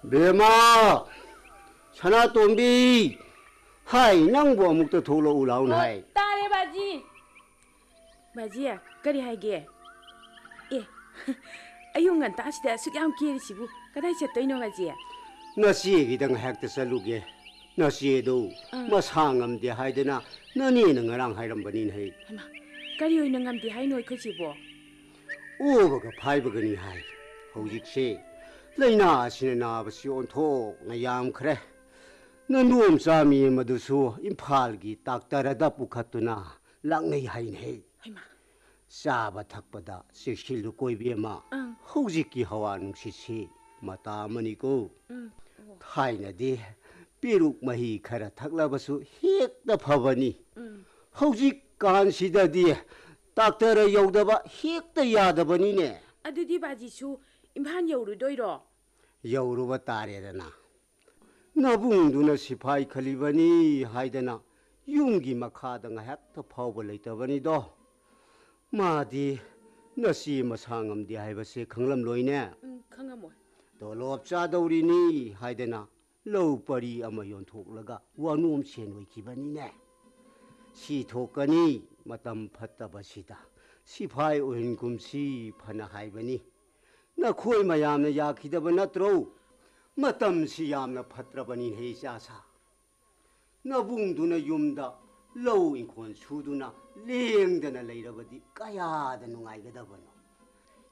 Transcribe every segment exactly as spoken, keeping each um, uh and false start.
ꯕꯦꯝꯃ! ꯁꯅꯥꯇꯣꯝꯕꯤ! ꯍꯥꯏ, ꯅꯪꯕꯨ ꯑꯃꯨꯛꯇ ꯊꯣꯛꯂꯛꯎ ꯂꯥꯎꯅ ꯑꯣ, ꯍꯥꯏ꯫ ꯇꯥꯔꯦ, ꯕꯥꯖꯤ꯫ ꯕꯥꯖꯤ, ꯀꯔꯤ ꯍꯥꯏꯒꯦ? ꯑꯦ, ꯑꯌꯨꯛ ꯉꯟꯇꯥꯁꯤꯗ ꯑꯁꯨꯛ ꯌꯥꯝ ꯀꯦꯔꯤꯁꯤꯕꯨ ꯀꯗꯥꯏ ꯆꯠꯇꯣꯏꯅꯣ, ꯕꯥꯖꯤ? ꯅꯆꯦꯒꯤꯗ ꯉꯥꯏꯍꯥꯛꯇ ꯆꯠꯂꯨꯒꯦ꯫ ꯅꯆꯦꯗꯣ ꯑꯥ꯫ ꯃꯁꯥ ꯉꯝꯗꯦ ꯍꯥꯏꯗꯅ ꯅꯅꯦꯅ ꯉꯔꯥꯡ ꯍꯥꯏꯔꯝꯕꯅꯤꯅꯦ꯫ ꯍꯩꯃꯥ, ꯀꯔꯤ ꯑꯣꯏꯅ ꯉꯝꯗꯦ ꯍꯥꯏꯅꯣ ꯑꯩꯈꯣꯏ ꯆꯦꯕꯣ? ꯑꯣꯕꯒ ꯐꯥꯏꯕꯒꯅꯤ ꯍꯥꯏ꯫ ꯍꯧꯖꯤꯛꯁꯦ ꯂꯥꯏꯅꯥ ꯑꯁꯤꯅ ꯅꯥꯕꯁꯤ ꯑꯣꯟꯊꯣꯛꯅ ꯌꯥꯝꯈ꯭ꯔꯦ꯫ ꯅꯅꯣꯝꯆꯥ ꯃꯤ ꯑꯃꯗꯨꯁꯨ ꯏꯝꯐꯥꯜꯒꯤ ꯗꯥꯛꯇꯔꯗ ꯄꯨꯈꯠꯇꯨꯅ ꯂꯥꯛꯅꯩ ꯍꯥꯏꯅꯦ꯫ ꯍꯩꯃꯥ꯫ ꯆꯥꯕ ꯊꯛꯄꯗ ꯆꯦꯛꯁꯤꯜꯂꯨꯀꯣ ꯏꯕꯦꯝꯃ꯫ ꯑꯪ꯫ ꯍꯧꯖꯤꯛꯀꯤ ꯍꯋꯥ ꯅꯨꯡꯁꯤꯠꯁꯤ ꯃꯇꯥ ꯑꯃꯅꯤꯀꯣ꯫ ꯎꯝ꯫ ꯑꯣ꯫ ꯊꯥꯏꯅꯗꯤ ꯄꯦꯔꯨꯛ ꯃꯍꯤ ꯈꯔ ꯊꯛꯂꯕꯁꯨ ꯍꯦꯛꯇ ꯐꯕꯅꯤ꯫ ꯎꯝ꯫ ꯍꯧꯖꯤꯛꯀꯥꯟꯁꯤꯗꯗꯤ ꯗꯥꯛꯇꯔ ꯌꯧꯗꯕ ꯍꯦꯛꯇ ꯌꯥꯗꯕꯅꯤꯅꯦ꯫ ꯑꯗꯨꯗꯤ ꯕꯥꯖꯤꯁꯨ ꯏꯝꯐꯥꯜ ꯌꯧꯔꯨꯗꯣꯏꯔꯣ? ꯌꯧꯔꯨꯕ ꯇꯥꯔꯦꯗꯅ꯫ ꯅꯕꯨꯡꯗꯨꯅ ꯁꯤꯐꯥꯏ ꯈꯜꯂꯤꯕꯅꯤ ꯍꯥꯏꯗꯅ ꯌꯨꯝꯒꯤ ꯃꯈꯥꯗ ꯉꯥꯏꯍꯥꯛꯇ ꯐꯥꯎꯕ ꯂꯩꯇꯕꯅꯤꯗꯣ꯫ ꯃꯥꯗꯤ ꯅꯆꯦ ꯃꯁꯥ ꯉꯝꯗꯦ ꯍꯥꯏꯕꯁꯦ ꯈꯪꯂꯝꯂꯣꯏꯅꯦ꯫ ꯎꯝ, ꯈꯪꯉꯝꯃꯣꯏ꯫ ꯇꯣꯂꯣꯞ ꯆꯥꯗꯧꯔꯤꯅꯤ ꯍꯥꯏꯗꯅ ꯂꯧ ꯄꯔꯤ ꯑꯃ ꯌꯣꯟꯊꯣꯛꯂꯒ ꯋꯥꯅꯣꯝ ꯁꯦꯟ ꯑꯣꯏꯈꯤꯕꯅꯤꯅꯦ꯫ ꯁꯤ ꯊꯣꯛꯀꯅꯤ, ꯃꯇꯝ ꯐꯠꯇꯕꯁꯤꯗ ꯁꯤꯐꯥꯏ ꯑꯣꯏꯍꯟꯒꯨꯝꯁꯤ ꯐꯅ ꯍꯥꯏꯕꯅꯤ꯫ ꯅꯈꯣꯏ ꯃꯌꯥꯝꯅ ꯌꯥꯈꯤꯗꯕ ꯅꯠꯇ꯭ꯔꯣ? ꯃꯇꯝꯁꯤ ꯌꯥꯝꯅ ꯐꯠꯇ꯭ꯔꯕꯅꯤꯅꯦ, ꯏꯆꯥꯁꯥ꯫ ꯅꯕꯨꯡꯗꯨꯅ ꯌꯨꯝꯗ ꯂꯧ ꯏꯪꯈꯣꯜ ꯁꯨꯗꯨꯅ ꯂꯦꯡꯗꯅ ꯂꯩꯔꯕꯗꯤ ꯀꯌꯥꯗ ꯅꯨꯡꯉꯥꯏꯒꯗꯕꯅꯣ?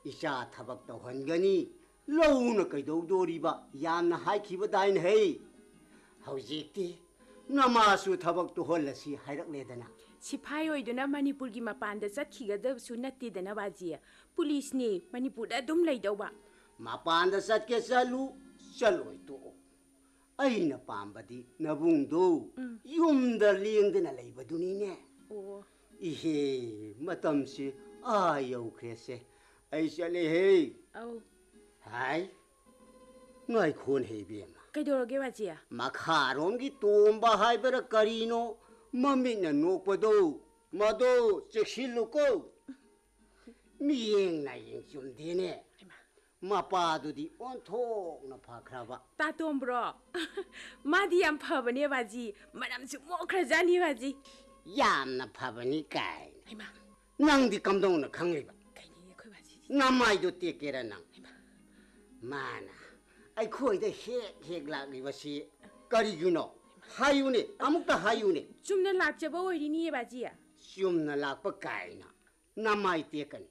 ꯏꯆꯥ ꯊꯕꯛ ꯇꯧꯍꯟꯒꯅꯤ, ꯂꯧꯅ ꯀꯩꯗꯧꯗꯣꯔꯤꯕ? ꯌꯥꯝꯅ ꯍꯥꯏꯈꯤꯕꯗꯥꯏꯅꯦ ꯍꯩ꯫ ꯍꯧꯖꯤꯛꯇꯤ ꯅꯃꯥꯁꯨ ꯊꯕꯛ ꯇꯧꯍꯜꯂꯁꯤ ꯍꯥꯏꯔꯛꯂꯦꯗꯅ꯫ ꯁꯤꯐꯥꯏ ꯑꯣꯏꯗꯨꯅ ꯃꯅꯤꯄꯨꯔꯒꯤ ꯃꯄꯥꯟꯗ ꯆꯠꯈꯤꯒꯗꯕꯁꯨ ꯅꯠꯇꯦꯗꯅ ꯕꯥꯖꯤ꯫ ꯄꯨꯂꯤꯁꯅꯤ, ꯃꯅꯤꯄꯨꯔꯗ ꯑꯗꯨꯝ ꯂꯩꯗꯧꯕ꯫ ꯃꯄꯥꯟꯗ ꯆꯠꯀꯦ ꯆꯠꯂꯨ, ꯆꯠꯂꯣꯏ ꯇꯣꯛꯎ꯫ ꯑꯩꯅ ꯄꯥꯝꯕꯗꯤ ꯅꯕꯨꯡꯗꯣ ꯎꯝ꯫ ꯌꯨꯝꯗ ꯂꯦꯡꯗꯅ ꯂꯩꯕꯗꯨꯅꯤꯅꯦ꯫ ꯑꯣ꯫ ꯏꯍꯦ, ꯃꯇꯝꯁꯤ ꯑꯥ ꯌꯧꯈ꯭ꯔꯦꯁꯦ꯫ ꯑꯩ ꯆꯠꯂꯦꯍꯦ꯫ ꯑꯧ꯫ ꯍꯥꯏ, ꯉꯥꯏꯈꯣꯟ ꯍꯦ ꯏꯕꯦꯝꯃ꯫ ꯀꯩꯗꯧꯔꯒꯦ ꯕꯥꯖꯤ? ꯃꯈꯥꯔꯣꯝꯒꯤ ꯇꯣꯝꯕ ꯍꯥꯏꯕꯔꯥ ꯀꯔꯤꯅꯣ, ꯃꯃꯤꯠꯅ ꯅꯣꯛꯄꯗꯣ, ꯃꯗꯣ ꯆꯦꯛꯁꯤꯜꯂꯨꯀꯣ꯫ ꯃꯤꯌꯦꯡ ꯅꯥꯌꯦꯡ ꯆꯨꯝꯗꯦꯅꯦ꯫ ꯍꯩꯃꯥ꯫ ꯃꯄꯥꯗꯨꯗꯤ ꯑꯣꯟꯊꯣꯛꯅ ꯐꯈ꯭ꯔꯕ꯫ ꯇꯥ ꯇꯣꯝꯕ꯭ꯔꯣ? ꯃꯥꯗꯤ ꯌꯥꯝ ꯐꯕꯅꯦ ꯕꯥꯖꯤ꯫ ꯃꯔꯝꯁꯨ ꯃꯣꯛꯈ꯭ꯔꯖꯥꯠꯅꯤ ꯕꯥꯖꯤ꯫ ꯌꯥꯝꯅ ꯐꯕꯅꯤ ꯀꯥꯏꯅ꯫ ꯍꯩꯃꯥ꯫ ꯅꯪꯗꯤ ꯀꯝꯗꯧꯅ ꯈꯪꯂꯤꯕ? ꯀꯩꯅꯣꯅꯦ ꯑꯩꯈꯣꯏ ꯕꯥꯖꯤꯗꯤ? ꯅꯃꯥꯏꯗꯣ ꯇꯦꯛꯀꯦꯔ ꯅꯪ? ꯃꯥꯅ ꯑꯩꯈꯣꯏꯗ ꯍꯦꯛ ꯍꯦꯛ ꯂꯥꯛꯂꯤꯕꯁꯤ ꯀꯔꯤꯒꯤꯅꯣ? ꯍꯥꯏꯌꯨꯅꯦ, ꯑꯃꯨꯛꯇ ꯍꯥꯏꯌꯨꯅꯦ꯫ ꯆꯨꯝꯅ ꯂꯥꯛꯆꯕ ꯑꯣꯏꯔꯤꯅꯤꯌꯦ ꯕꯥꯖꯤ꯫ ꯆꯨꯝꯅ ꯂꯥꯛꯄ ꯀꯥꯏꯅ ꯅꯃꯥꯏ ꯇꯦꯛꯀꯅꯤ꯫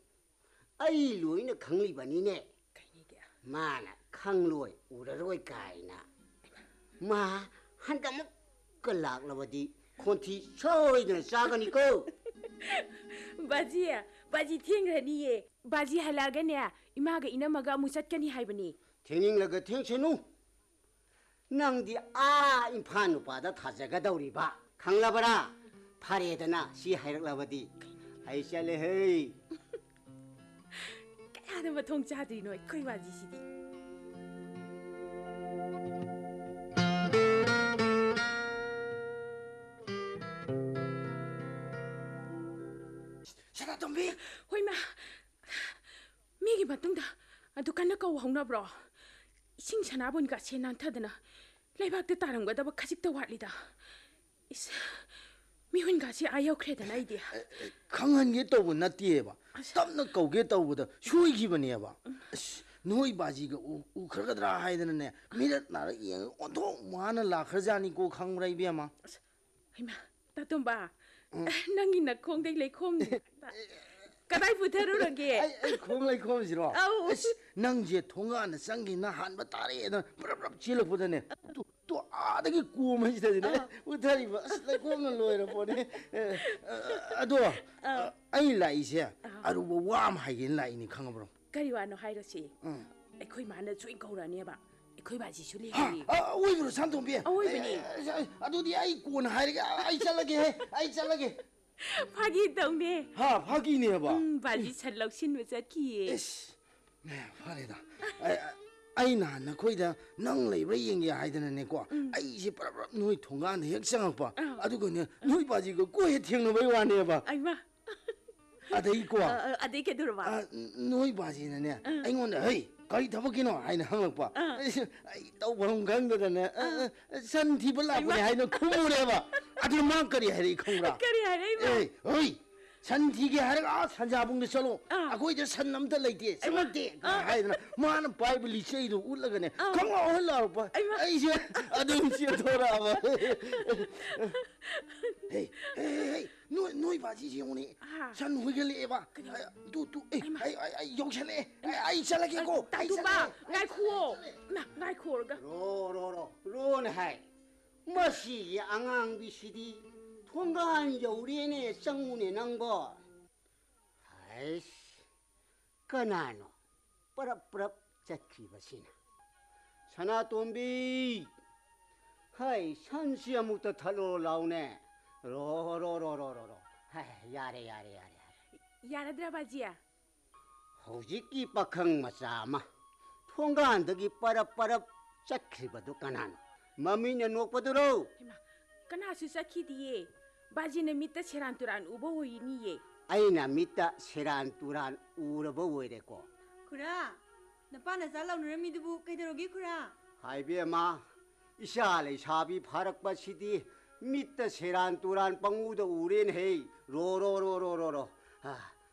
ꯑꯩ ꯂꯣꯏꯅ ꯈꯪꯂꯤꯕꯅꯤꯅꯦ꯫ ꯀꯩꯅꯤꯒꯦ? ꯃꯥꯅ ꯈꯪꯂꯣꯏ ꯎꯔꯔꯣꯏ ꯀꯥꯏꯅ꯫ ꯃꯥ ꯍꯟꯗꯛꯃꯨꯛꯀ ꯂꯥꯛꯂꯕꯗꯤ ꯈꯣꯟꯊꯤ ꯁꯣꯏꯗꯅ ꯆꯥꯒꯅꯤꯀꯣ꯫ ꯕꯥꯖꯤ, ꯕꯥꯖꯤ ꯊꯦꯡꯈ꯭ꯔꯅꯤꯌꯦ꯫ ꯕꯥꯖꯤ ꯍꯜꯂꯛꯑꯒꯅꯦ, ꯏꯃꯥꯒ ꯏꯅꯝꯃꯒ ꯑꯃꯨꯛ ꯆꯠꯀꯅꯤ ꯍꯥꯏꯕꯅꯤ꯫ ꯊꯦꯡꯅꯤꯡꯂꯒ ꯊꯦꯡꯁꯅꯨ꯫ ꯅꯪꯗꯤ ꯑꯥ ꯏꯝꯐꯥꯜ ꯅꯨꯄꯥꯗ ꯊꯥꯖꯒꯗꯧꯔꯤꯕ, ꯈꯪꯂꯕꯔꯥ? ꯐꯔꯦꯗꯅ, ꯁꯤ ꯍꯥꯏꯔꯛꯂꯕꯗꯤ꯫ ꯑꯩ ꯆꯠꯂꯦꯍꯦ꯫ ꯀꯌꯥꯗ ꯃꯊꯣꯡ ꯆꯥꯗ꯭ꯔꯤꯅꯣ ꯑꯩꯈꯣꯏ ꯕꯥꯖꯤꯁꯤꯗꯤ꯫ ꯁꯅꯥꯇꯣꯝꯕꯤ! ꯍꯣꯏ ꯃꯥ, ꯃꯤꯒꯤ ꯃꯇꯨꯡꯗ ꯑꯗꯨ ꯀꯟꯅ ꯀꯧ ꯍꯧꯅꯕ꯭ꯔꯣ? ꯏꯁꯤꯡ ꯁꯅꯥꯕꯨꯟꯒꯁꯦ ꯅꯥꯟꯊꯗꯅ ꯂꯩꯕꯥꯛꯇ ꯇꯥꯔꯝꯒꯗꯕ ꯈꯖꯤꯛꯇ ꯋꯥꯠꯂꯤꯗ꯫ ꯏꯁ, ꯃꯤꯍꯨꯟꯒꯁꯦ ꯑꯥ ꯌꯧꯈ꯭ꯔꯦꯗꯅ ꯑꯩꯗꯤ꯫ ꯈꯪꯍꯟꯒꯦ ꯇꯧꯕ ꯅꯠꯇꯦꯕ, ꯑꯁ꯫ ꯇꯞꯅ ꯀꯧꯒꯦ ꯇꯧꯕꯗ ꯁꯣꯏꯈꯤꯕꯅꯦꯕ꯫ ꯑꯁ, ꯅꯣꯏ ꯕꯥꯖꯤꯒ ꯎ- ꯎꯈ꯭ꯔꯒꯗ꯭ꯔꯥ ꯍꯥꯏꯗꯅꯅꯦ, ꯃꯤꯔꯛ ꯅꯥꯔꯛ ꯌꯦꯡꯉꯒ ꯑꯣꯟꯊꯣꯛ ꯋꯥꯅ ꯂꯥꯛꯈ꯭ꯔꯖꯥꯠꯅꯤꯀꯣ, ꯈꯪꯕ꯭ꯔꯥ ꯏꯕꯦꯝꯃ? ꯑꯁ, ꯍꯩꯃꯥ, ꯇꯥꯇꯣꯝꯕ, ꯅꯪꯒꯤ ꯅꯈꯣꯡꯗꯩ ꯂꯩꯈꯣꯝ ꯀꯗꯥꯏ ꯄꯨꯊꯔꯨꯔꯒꯦ? ꯑꯩ ꯑꯩ ꯈꯣꯡ ꯂꯩꯈꯣꯝꯁꯤꯔꯣ? ꯑꯧ꯫ ꯑꯁ, ꯅꯪꯁꯦ ꯊꯣꯡꯒꯥꯟꯗ ꯆꯪꯒꯤꯅ ꯍꯥꯟꯕ ꯇꯥꯔꯦꯅ ꯄ꯭ꯔꯞ ꯄ꯭ꯔꯞ ꯆꯦꯜꯂꯛꯄꯗꯅꯦ, ꯇꯨ ꯇꯨ ꯑꯥꯗꯒꯤ ꯀꯣꯝ ꯍꯥꯏꯁꯤꯗꯅꯦ ꯑꯥ꯫ ꯄꯨꯊꯔꯤꯕ꯫ ꯑꯁ, ꯂꯩꯈꯣꯝꯅ ꯂꯣꯏꯔ ꯄꯣꯠꯅꯤ꯫ ꯑꯦ, ꯑ- ꯑꯗꯣ, ꯑ- ꯑꯩ ꯂꯥꯛꯏꯁꯦ ꯑꯔꯨꯕ ꯋꯥ ꯑꯃ ꯍꯥꯏꯒꯦꯅ ꯂꯥꯛꯏꯅꯤ, ꯈꯪꯉꯕ꯭ꯔꯣ? ꯀꯔꯤ ꯋꯥꯅꯣ ꯍꯥꯏꯔꯣꯁꯤ? ꯎꯝ꯫ ꯑꯩꯈꯣꯏ ꯃꯥꯅ ꯁꯣꯏ ꯀꯧꯔꯛꯑꯅꯦꯕ꯫ ꯑꯩꯈꯣꯏ ꯕꯥꯖꯤꯁꯨ ꯍꯥ? ꯂꯩꯍꯧꯋꯦ꯫ ꯑ, ꯑꯣꯏꯕ꯭ꯔꯣ, ꯁꯅꯥꯇꯣꯝꯕꯤ? ꯑꯋꯣꯏꯕꯅꯦ꯫ ꯑꯦ, ꯑꯦ, ꯑꯦ, ꯑꯗꯨꯗꯤ ꯑꯩ ꯀꯣꯟꯅ ꯍꯥꯏꯔꯒꯦ꯫ ꯑꯩ ꯆꯠꯂꯒꯦꯍꯦ, ꯑꯩ ꯆꯠꯂꯒꯦ꯫ ꯐꯥꯒꯤ ꯇꯧꯅꯦ꯫ ꯍꯥ, ꯐꯥꯒꯤꯅꯦꯕ? ꯎꯝ, ꯕꯥꯖꯤ ꯁꯟ ꯂꯧꯁꯤꯟꯕ ꯆꯠꯈꯤꯌꯦ꯫ ꯏꯁ, ꯑꯦ, ꯐꯔꯦꯗ꯫ ꯑꯩ, ꯑꯩ ꯅꯍꯥꯟ ꯅꯈꯣꯏꯗ ꯅꯪ ꯂꯩꯕ꯭ꯔꯥ ꯌꯦꯡꯒꯦ ꯍꯥꯏꯗꯅꯅꯦꯀꯣ, ꯎꯝ꯫ ꯑꯩꯁꯦ ꯄꯔꯞ ꯄꯔꯞ ꯅꯣꯏ ꯊꯣꯡꯒꯥꯟꯗ ꯍꯦꯛ ꯆꯪꯉꯛꯄ꯫ ꯑꯥ꯫ ꯑꯗꯨꯒꯅꯦ, ꯅꯣꯏ ꯕꯥꯖꯤꯒ ꯀꯣꯏ ꯍꯦꯛ ꯊꯦꯡꯅꯕꯩ ꯋꯥꯅꯦꯕ꯫ ꯑꯩꯃ꯫ ꯑꯗꯩꯀꯣ, ꯑ, ꯑ, ꯑꯗꯩ ꯀꯩꯗꯧꯔꯕ? ꯑ, ꯅꯣꯏ ꯕꯥꯖꯤꯅꯅꯦ, ꯑꯥ꯫ ꯑꯩꯉꯣꯟꯗ, "ꯍꯩ, ꯀꯔꯤ ꯊꯕꯛꯀꯤꯅꯣ?" ꯍꯥꯏꯅ ꯍꯪꯂꯛꯄ꯫ ꯑꯥ꯫ ꯑꯩꯁꯨ, ꯑꯩ ꯇꯧꯐꯝ ꯈꯪꯗꯗꯅ, "ꯑ, ꯑꯥ꯫ ꯑ, ꯁꯟ ꯊꯤꯕ ꯂꯥꯛꯄꯅꯦ" ꯍꯩꯃꯥ꯫ ꯍꯥꯏꯅ ꯈꯨꯝꯃꯨꯔꯦꯕ꯫ ꯑꯗꯨ ꯃꯥ ꯀꯔꯤ ꯍꯥꯏꯔꯛꯏ ꯈꯪꯕ꯭ꯔꯥ? ꯀꯔꯤ ꯍꯥꯏꯔꯛꯏꯕ? "ꯑꯦ, ꯍꯣꯏ, ꯁꯟ ꯊꯤꯒꯦ ꯍꯥꯏꯔꯒ ꯑꯥ ꯁꯟꯖꯥꯕꯨꯡꯗ ꯆꯠꯂꯣ꯫ ꯑꯥ꯫ ꯑꯩꯈꯣꯏꯗ ꯁꯟ ꯑꯝꯇ ꯂꯩꯇꯦ, ꯍꯩꯃꯥ꯫ ꯆꯪꯉꯛꯇꯦ" ꯑꯥ꯫ ꯍꯥꯏꯗꯅ ꯃꯥꯅ ꯄꯥꯏꯕ ꯂꯤꯆꯩꯗꯣ ꯎꯠꯂꯒꯅꯦ, ꯑꯥ꯫ ꯈꯪꯂꯥꯎ ꯍꯦꯛ ꯂꯥꯎꯔꯛꯄ꯫ ꯍꯩꯃꯥ꯫ ꯑꯩꯁꯦ ꯑꯗꯨꯝ ꯆꯦꯟꯊꯣꯔꯛꯑꯕ꯫ ꯍꯦ, ꯍꯦ, ꯍꯦ, ꯍꯦ, ꯅꯣꯏ, ꯅꯣꯏ ꯕꯥꯖꯤꯁꯤ ꯌꯦꯡꯉꯨꯅꯦ꯫ ꯑꯥ꯫ ꯁꯟ ꯍꯨꯏꯒꯠꯂꯛꯑꯦꯕ꯫ ꯀꯔꯤ? ꯑꯩ, ꯇꯨ, ꯇꯨ, ꯑꯦ, ꯍꯩꯃꯥ꯫ ꯑꯩ, ꯑꯩ, ꯑꯩ ꯌꯧꯁꯜꯂꯛꯑꯦ꯫ ꯑꯩ, ꯑꯩ ꯆꯠꯂꯒꯦꯀꯣ꯫ ꯑ, ꯑꯩ ꯇꯥꯟꯊꯣꯛꯄ, ꯆꯠꯂꯒꯦ꯫ ꯉꯥꯏꯈꯨꯑꯣ꯫ ꯃꯥ, ꯉꯥꯏꯈꯨꯑꯣꯔꯒ꯫ ꯔꯣ, ꯔꯣ, ꯔꯣ, ꯔꯣꯅ ꯍꯥꯏ꯫ ꯃꯁꯤꯒꯤ ꯑꯉꯥꯡꯕꯤꯁꯤꯗꯤ ꯊꯣꯡꯒꯥꯟ ꯌꯧꯔꯦꯅꯦ, ꯆꯪꯉꯨꯅꯦ ꯅꯪꯕꯣ꯫ ꯍꯩꯁ, ꯀꯅꯥꯅꯣ ꯄꯔꯞ ꯄꯔꯞ ꯆꯠꯈꯤꯕꯁꯤꯅ? ꯁꯅꯥꯇꯣꯝꯕꯤ! ꯍꯩ, ꯁꯟꯁꯤ ꯑꯃꯨꯛꯇ ꯊꯠꯂꯣ ꯂꯥꯎꯅꯦ꯫ ꯔꯣ, ꯔꯣ, ꯔꯣ, ꯔꯣ, ꯔꯣ, ꯔꯣ꯫ ꯍꯩ, ꯌꯥꯔꯦ, ꯌꯥꯔꯦ, ꯌꯥꯔꯦ, ꯌꯥꯔꯦ꯫ ꯌꯥꯔꯗ꯭ꯔꯥ, ꯕꯥꯖꯤ? ꯍꯧꯖꯤꯛꯀꯤ ꯄꯥꯈꯪ ꯃꯆꯥ ꯑꯃ ꯊꯣꯡꯒꯥꯟꯗꯒꯤ ꯄꯔꯞ ꯄꯔꯞ ꯆꯠꯈ꯭ꯔꯤꯕꯗꯨ ꯀꯅꯥꯅꯣ? ꯃꯃꯤꯠꯅ ꯅꯣꯛꯄꯗꯨꯔꯣ? ꯍꯩꯃꯥ, ꯀꯅꯥꯁꯨ ꯆꯠꯈꯤꯗꯤꯌꯦ꯫ ꯕꯥꯖꯤꯅ ꯃꯤꯠꯇ ꯁꯦꯔꯥꯟ ꯇꯨꯔꯥꯟ ꯎꯕ ꯑꯣꯏꯔꯤꯅꯤꯌꯦ꯫ ꯑꯩꯅ ꯃꯤꯠꯇ ꯁꯦꯔꯥꯟ ꯇꯨꯔꯥꯟ ꯎꯔꯕ ꯑꯣꯏꯔꯦꯀꯣ꯫ ꯈꯨꯔꯥ, ꯅꯄꯥ ꯅꯆꯥ ꯂꯥꯎꯅꯔꯝꯃꯤꯗꯨꯕꯨ ꯀꯩꯗꯧꯔꯒꯦ, ꯈꯨꯔꯥ? ꯍꯥꯏꯕꯦꯝꯃ, ꯏꯆꯥ ꯂꯩꯁꯥꯕꯤ ꯐꯥꯔꯛꯄꯁꯤꯗꯤ ꯃꯤꯠꯇ ꯁꯦꯔꯥꯟ ꯇꯨꯔꯥꯟ ꯄꯪꯎꯗ ꯎꯔꯦꯅꯦꯍꯦ꯫ ꯔꯣ, ꯔꯣ, ꯔꯣ, ꯔꯣ, ꯔꯣ, ꯔꯣ꯫ ꯑꯥ,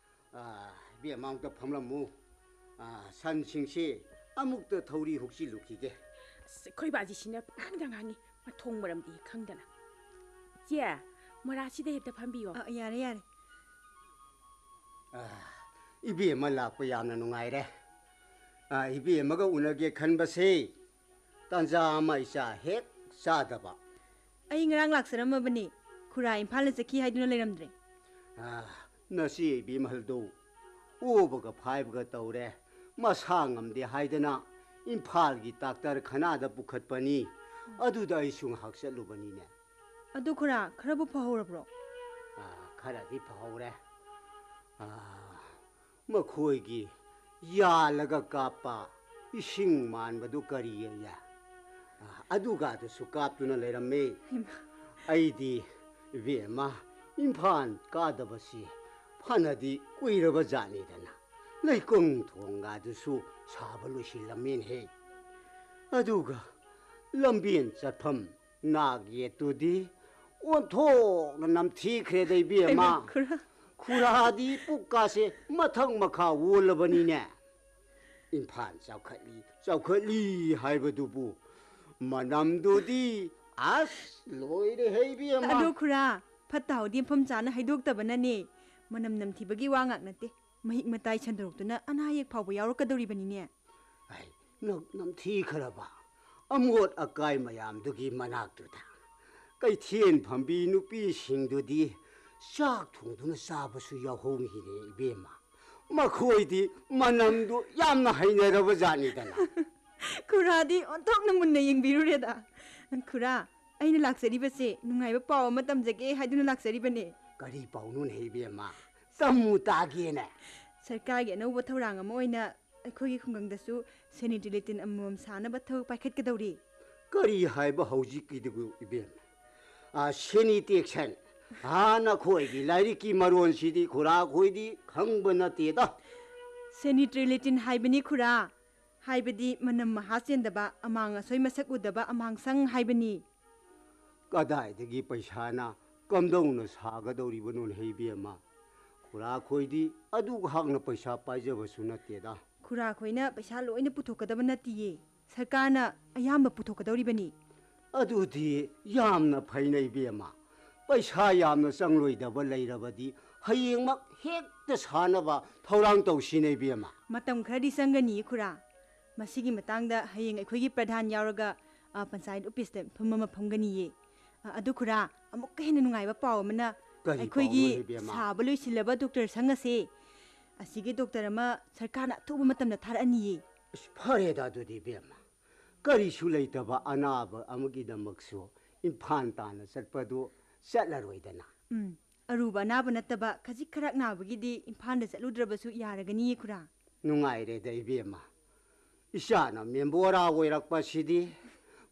ꯑꯥ, ꯏꯕꯦꯝꯃ, ꯑꯃꯨꯛꯇ ꯐꯝꯂꯝꯃꯨ꯫ ꯑꯥ, ꯁꯟꯁꯤꯡꯁꯤ ꯑꯃꯨꯛꯇ ꯊꯧꯔꯤ ꯍꯨꯛꯆꯤꯜꯂꯨꯈꯤꯒꯦ꯫ ꯑꯁ, ꯑꯩꯈꯣꯏ ꯕꯥꯖꯤꯁꯤꯅ ꯄꯉꯥꯡꯗ ꯉꯥꯡꯉꯤ, ꯃꯊꯣꯡ ꯃꯔꯝꯗꯤ ꯈꯪꯗꯅ꯫ ꯆꯦ, ꯃꯣꯔꯥꯁꯤꯗ ꯍꯦꯛꯇ ꯐꯝꯕꯤꯌꯣ꯫ ꯑ, ꯌꯥꯔꯦ, ꯌꯥꯔꯦ꯫ ꯑꯥ, ꯏꯕꯦꯝꯃ ꯂꯥꯛꯄ ꯌꯥꯝꯅ ꯅꯨꯡꯉꯥꯏꯔꯦ꯫ ꯑꯥ, ꯏꯕꯦꯝꯃꯒ ꯎꯅꯒꯦ ꯈꯟꯕꯁꯦ ꯇꯥꯟꯖꯥ ꯑꯃ ꯏꯆꯥ ꯍꯦꯛ ꯆꯥꯗꯕ꯫ ꯑꯩ ꯉꯔꯥꯡ ꯂꯥꯛꯆꯔꯝꯃꯕꯅꯤ꯫ ꯈꯨꯔꯥ ꯏꯝꯐꯥꯜꯗ ꯆꯠꯈꯤ ꯍꯥꯏꯗꯨꯅ ꯂꯩꯔꯝꯗ꯭ꯔꯦ꯫ ꯑꯥ, ꯅꯆꯦ ꯏꯕꯦꯝꯍꯜꯗꯨ ꯑꯣꯕꯒ ꯐꯥꯏꯕꯒ ꯇꯧꯔꯦ꯫ ꯃꯁꯥ ꯉꯝꯗꯦ ꯍꯥꯏꯗꯅ ꯏꯝꯐꯥꯜꯒꯤ ꯗꯥꯛꯇꯔ ꯈꯅꯥꯗ ꯄꯨꯈꯠꯄꯅꯤ꯫ ꯑꯗꯨꯗ ꯑꯩꯁꯨ ꯉꯥꯏꯍꯥꯛ ꯆꯠꯂꯨꯕꯅꯤꯅꯦ꯫ ꯑꯗꯨ ꯈꯨꯔꯥ, ꯈꯔꯕꯨ ꯐꯍꯧꯔꯕ꯭ꯔꯣ? ꯑꯥ, ꯈꯔꯗꯤ ꯐꯍꯧꯔꯦ꯫ ꯑꯥ, ꯃꯈꯣꯏꯒꯤ ꯌꯥꯜꯂꯒ ꯀꯥꯞꯄ ꯏꯁꯤꯡ ꯃꯥꯟꯕꯗꯨ ꯀꯔꯤ ꯑꯌꯦ? ꯑꯥ, ꯑꯗꯨꯒꯗꯨꯁꯨ ꯀꯥꯞꯇꯨꯅ ꯂꯩꯔꯝꯃꯤ꯫ ꯍꯩꯃꯥ꯫ ꯑꯩꯗꯤ, ꯏꯕꯦꯝꯃ, ꯏꯝꯐꯥꯜ ꯀꯥꯗꯕꯁꯤ ꯐꯅꯗꯤ ꯀꯨꯏꯔꯕ ꯖꯥꯠꯅꯤꯗꯅ꯫ ꯂꯩꯀꯪ ꯊꯣꯡꯒꯗꯨꯁꯨ ꯁꯥꯕ ꯂꯣꯏꯁꯤꯜꯂꯝꯃꯦꯅꯦꯍꯦ꯫ ꯑꯗꯨꯒ ꯂꯝꯕꯦꯟ ꯆꯠꯐꯝ ꯅꯥꯛ ꯌꯦꯠꯇꯨꯗꯤ ꯑꯣꯟꯊꯣꯛꯅ ꯅꯝꯊꯤꯈ꯭ꯔꯦꯗ, ꯏꯕꯦꯝꯃ꯫ ꯍꯩꯃꯥ, ꯈꯨꯔꯥ꯫ ꯈꯨꯔꯥꯗꯤ ꯄꯨꯛꯀꯥꯁꯦ ꯃꯊꯛ ꯃꯈꯥ ꯑꯣꯜꯂꯕꯅꯤꯅꯦ꯫ ꯏꯝꯐꯥꯜ ꯆꯥꯎꯈꯠꯂꯤ, ꯆꯥꯎꯈꯠꯂꯤ ꯍꯥꯏꯕꯗꯨꯕꯨ ꯃꯅꯝꯗꯨꯗꯤ ꯑꯁ ꯂꯣꯏꯔꯦꯍꯦ, ꯏꯕꯦꯝꯃ꯫ ꯑꯗꯣ ꯈꯨꯔꯥ, ꯐꯠꯇ ꯍꯥꯎꯗꯤ ꯃꯐꯝ ꯆꯥꯅ ꯍꯩꯗꯣꯛꯇꯕꯅꯅꯦ꯫ ꯃꯅꯝ ꯅꯝꯊꯤꯕꯒꯤ ꯋꯥ ꯉꯥꯛ ꯅꯠꯇꯦ, ꯃꯍꯤꯛ ꯃꯇꯥꯏ ꯁꯟꯗꯣꯔꯛꯇꯨꯅ ꯑꯅꯥ ꯑꯌꯦꯛ ꯐꯥꯎꯕ ꯌꯥꯎꯔꯛꯀꯗꯧꯔꯤꯕꯅꯤꯅꯦ꯫ ꯑꯩ ꯅꯝ-, ꯅꯝꯊꯤꯈ꯭ꯔꯕ ꯑꯃꯣꯠ ꯑꯀꯥꯏ ꯃꯌꯥꯝꯗꯨꯒꯤ ꯃꯅꯥꯛꯇꯨꯗ ꯀꯩꯊꯦꯜ ꯐꯝꯕꯤ ꯅꯨꯄꯤꯁꯤꯡꯗꯨꯗꯤ ꯆꯥꯛ ꯊꯣꯡꯗꯨꯅ ꯆꯥꯕꯁꯨ ꯌꯥꯎꯍꯧꯔꯤꯅꯦ, ꯏꯕꯦꯝꯃ꯫ ꯃꯈꯣꯏꯗꯤ ꯃꯅꯝꯗꯨ ꯌꯥꯝꯅ ꯍꯩꯅꯔꯕ ꯖꯥꯠꯅꯤꯗꯅ꯫ ꯈꯨꯔꯥꯗꯤ ꯑꯣꯟꯊꯣꯛꯅ ꯃꯨꯟꯅ ꯌꯦꯡꯕꯤꯔꯨꯔꯦꯗ꯫ ꯈꯨꯔꯥ, ꯑꯩꯅ ꯂꯥꯛꯆꯔꯤꯕꯁꯦ ꯅꯨꯡꯉꯥꯏꯕ ꯄꯥꯎ ꯑꯃ ꯇꯝꯖꯒꯦ ꯍꯥꯏꯗꯨꯅ ꯂꯥꯛꯆꯔꯤꯕꯅꯦ꯫ ꯀꯔꯤ ꯄꯥꯎꯅꯣꯅꯦ, ꯏꯕꯦꯝꯃ? ꯇꯝꯃꯨ ꯇꯥꯒꯦꯅꯦ꯫ ꯁꯔꯀꯥꯔꯒꯤ ꯑꯅꯧꯕ ꯊꯧꯔꯥꯡ ꯑꯃ ꯑꯣꯏꯅ ꯑꯩꯈꯣꯏꯒꯤ ꯈꯨꯡꯒꯪꯗꯁꯨ ꯁꯦꯅꯤꯇ꯭ꯔꯤ ꯂꯦꯇꯤꯟ ꯑꯃꯃꯝ ꯁꯥꯅꯕ ꯊꯕꯛ ꯄꯥꯏꯈꯠꯀꯗꯧꯔꯤ꯫ ꯀꯔꯤ ꯍꯥꯏꯕ ꯍꯧꯖꯤꯛꯀꯤꯗꯨꯕꯨ, ꯏꯕꯦꯝꯃ? ꯑꯥ, ꯁꯦꯅꯤꯇꯦꯛꯁꯟ? ꯑꯥ, ꯅꯈꯣꯏꯒꯤ ꯂꯥꯏꯔꯤꯛꯀꯤ ꯃꯔꯣꯟꯁꯤꯗꯤ ꯈꯨꯔꯥꯈꯣꯏꯗꯤ ꯈꯪꯕ ꯅꯠꯇꯦꯗ꯫ ꯁꯦꯅꯤꯇ꯭ꯔꯤ ꯂꯦꯇꯤꯟ ꯍꯥꯏꯕꯅꯤ ꯈꯨꯔꯥ, ꯍꯥꯏꯕꯗꯤ ꯃꯅꯝ ꯃꯍꯥ ꯆꯦꯟꯗꯕ, ꯑꯃꯥꯡ ꯑꯁꯣꯏ ꯃꯁꯛ ꯎꯗꯕ ꯑꯃꯥꯡꯁꯪ ꯍꯥꯏꯕꯅꯤ꯫ ꯀꯗꯥꯏꯗꯒꯤ ꯄꯩꯁꯥꯅ ꯀꯝꯗꯧꯅ ꯁꯥꯒꯗꯧꯔꯤꯕꯅꯣꯅꯦ, ꯏꯕꯦꯝꯃ? ꯈꯨꯔꯥꯈꯣꯏꯗꯤ ꯑꯗꯨꯛ ꯍꯥꯛꯅ ꯄꯩꯁꯥ ꯄꯥꯏꯖꯕꯁꯨ ꯅꯠꯇꯦꯗ꯫ ꯈꯨꯔꯥꯈꯣꯏꯅ ꯄꯩꯁꯥ ꯂꯣꯏꯅ ꯄꯨꯊꯣꯛꯀꯗꯕ ꯅꯠꯇꯤꯌꯦ, ꯁꯔꯀꯥꯔꯅ ꯑꯌꯥꯝꯕ ꯄꯨꯊꯣꯛꯀꯗꯧꯔꯤꯕꯅꯤ꯫ ꯑꯗꯨꯗꯤ ꯌꯥꯝꯅ ꯐꯩꯅꯦ, ꯏꯕꯦꯝꯃ꯫ ꯄꯩꯁꯥ ꯌꯥꯝꯅ ꯆꯪꯂꯣꯏꯗꯕ ꯂꯩꯔꯕꯗꯤ ꯍꯌꯦꯡꯃꯛ ꯍꯦꯛꯇ ꯁꯥꯅꯕ ꯊꯧꯔꯥꯡ ꯇꯧꯁꯤꯅꯦ, ꯏꯕꯦꯝꯃ꯫ ꯃꯇꯝ ꯈꯔꯗꯤ ꯆꯪꯒꯅꯤꯌꯦ ꯈꯨꯔꯥ꯫ ꯃꯁꯤꯒꯤ ꯃꯇꯥꯡꯗ ꯍꯌꯦꯡ ꯑꯩꯈꯣꯏꯒꯤ ꯄ꯭ꯔꯙꯥꯟ ꯌꯥꯎꯔꯒ, ꯑ, ꯄꯟꯆꯥꯌꯠ ꯑꯣꯐꯤꯁꯇ ꯃꯤꯐꯝ ꯑꯃ ꯐꯝꯒꯅꯤꯌꯦ꯫ ꯑ, ꯑꯗꯨ ꯈꯨꯔꯥ, ꯑꯃꯨꯛꯀ ꯍꯦꯟꯅ ꯅꯨꯡꯉꯥꯏꯕ ꯄꯥꯎ ꯑꯃꯅ, ꯀꯔꯤ ꯑꯩꯈꯣꯏꯒꯤ ꯄꯥꯎꯅꯣ, ꯏꯕꯦꯝꯃ? ꯁꯥꯕ ꯂꯣꯏꯁꯤꯜꯂꯕ ꯗꯣꯛꯇꯔ ꯁꯪ ꯑꯁꯦ ꯑꯁꯤꯒꯤ ꯗꯣꯛꯇꯔ ꯑꯃ ꯁꯔꯀꯥꯔꯅ ꯑꯊꯨꯕ ꯃꯇꯝꯗ ꯊꯥꯔꯛꯑꯅꯤꯌꯦ꯫ ꯑꯁ, ꯐꯔꯦꯗ ꯑꯗꯨꯗꯤ, ꯏꯕꯦꯝꯃ꯫ ꯀꯔꯤꯁꯨ ꯂꯩꯇꯕ ꯑꯅꯥꯕ ꯑꯃꯒꯤꯗꯃꯛꯁꯨ ꯏꯝꯐꯥꯜ ꯇꯥꯟꯅ ꯆꯠꯄꯗꯨ ꯆꯠꯂꯔꯣꯏꯗꯅ꯫ ꯎꯝ, ꯑꯔꯨꯕ ꯑꯅꯥꯕ ꯅꯠꯇꯕ ꯈꯖꯤꯛ ꯈꯔꯛ ꯅꯥꯕꯒꯤꯗꯤ ꯏꯝꯐꯥꯜꯗ ꯆꯠꯂꯨꯗ꯭ꯔꯕꯁꯨ ꯌꯥꯔꯒꯅꯤꯌꯦ, ꯈꯨꯔꯥ꯫ ꯅꯨꯡꯉꯥꯏꯔꯦꯗ, ꯏꯕꯦꯝꯃ꯫ ꯏꯆꯥꯅ ꯃꯦꯝꯕꯣꯔꯥ ꯑꯣꯏꯔꯛꯄꯁꯤꯗꯤ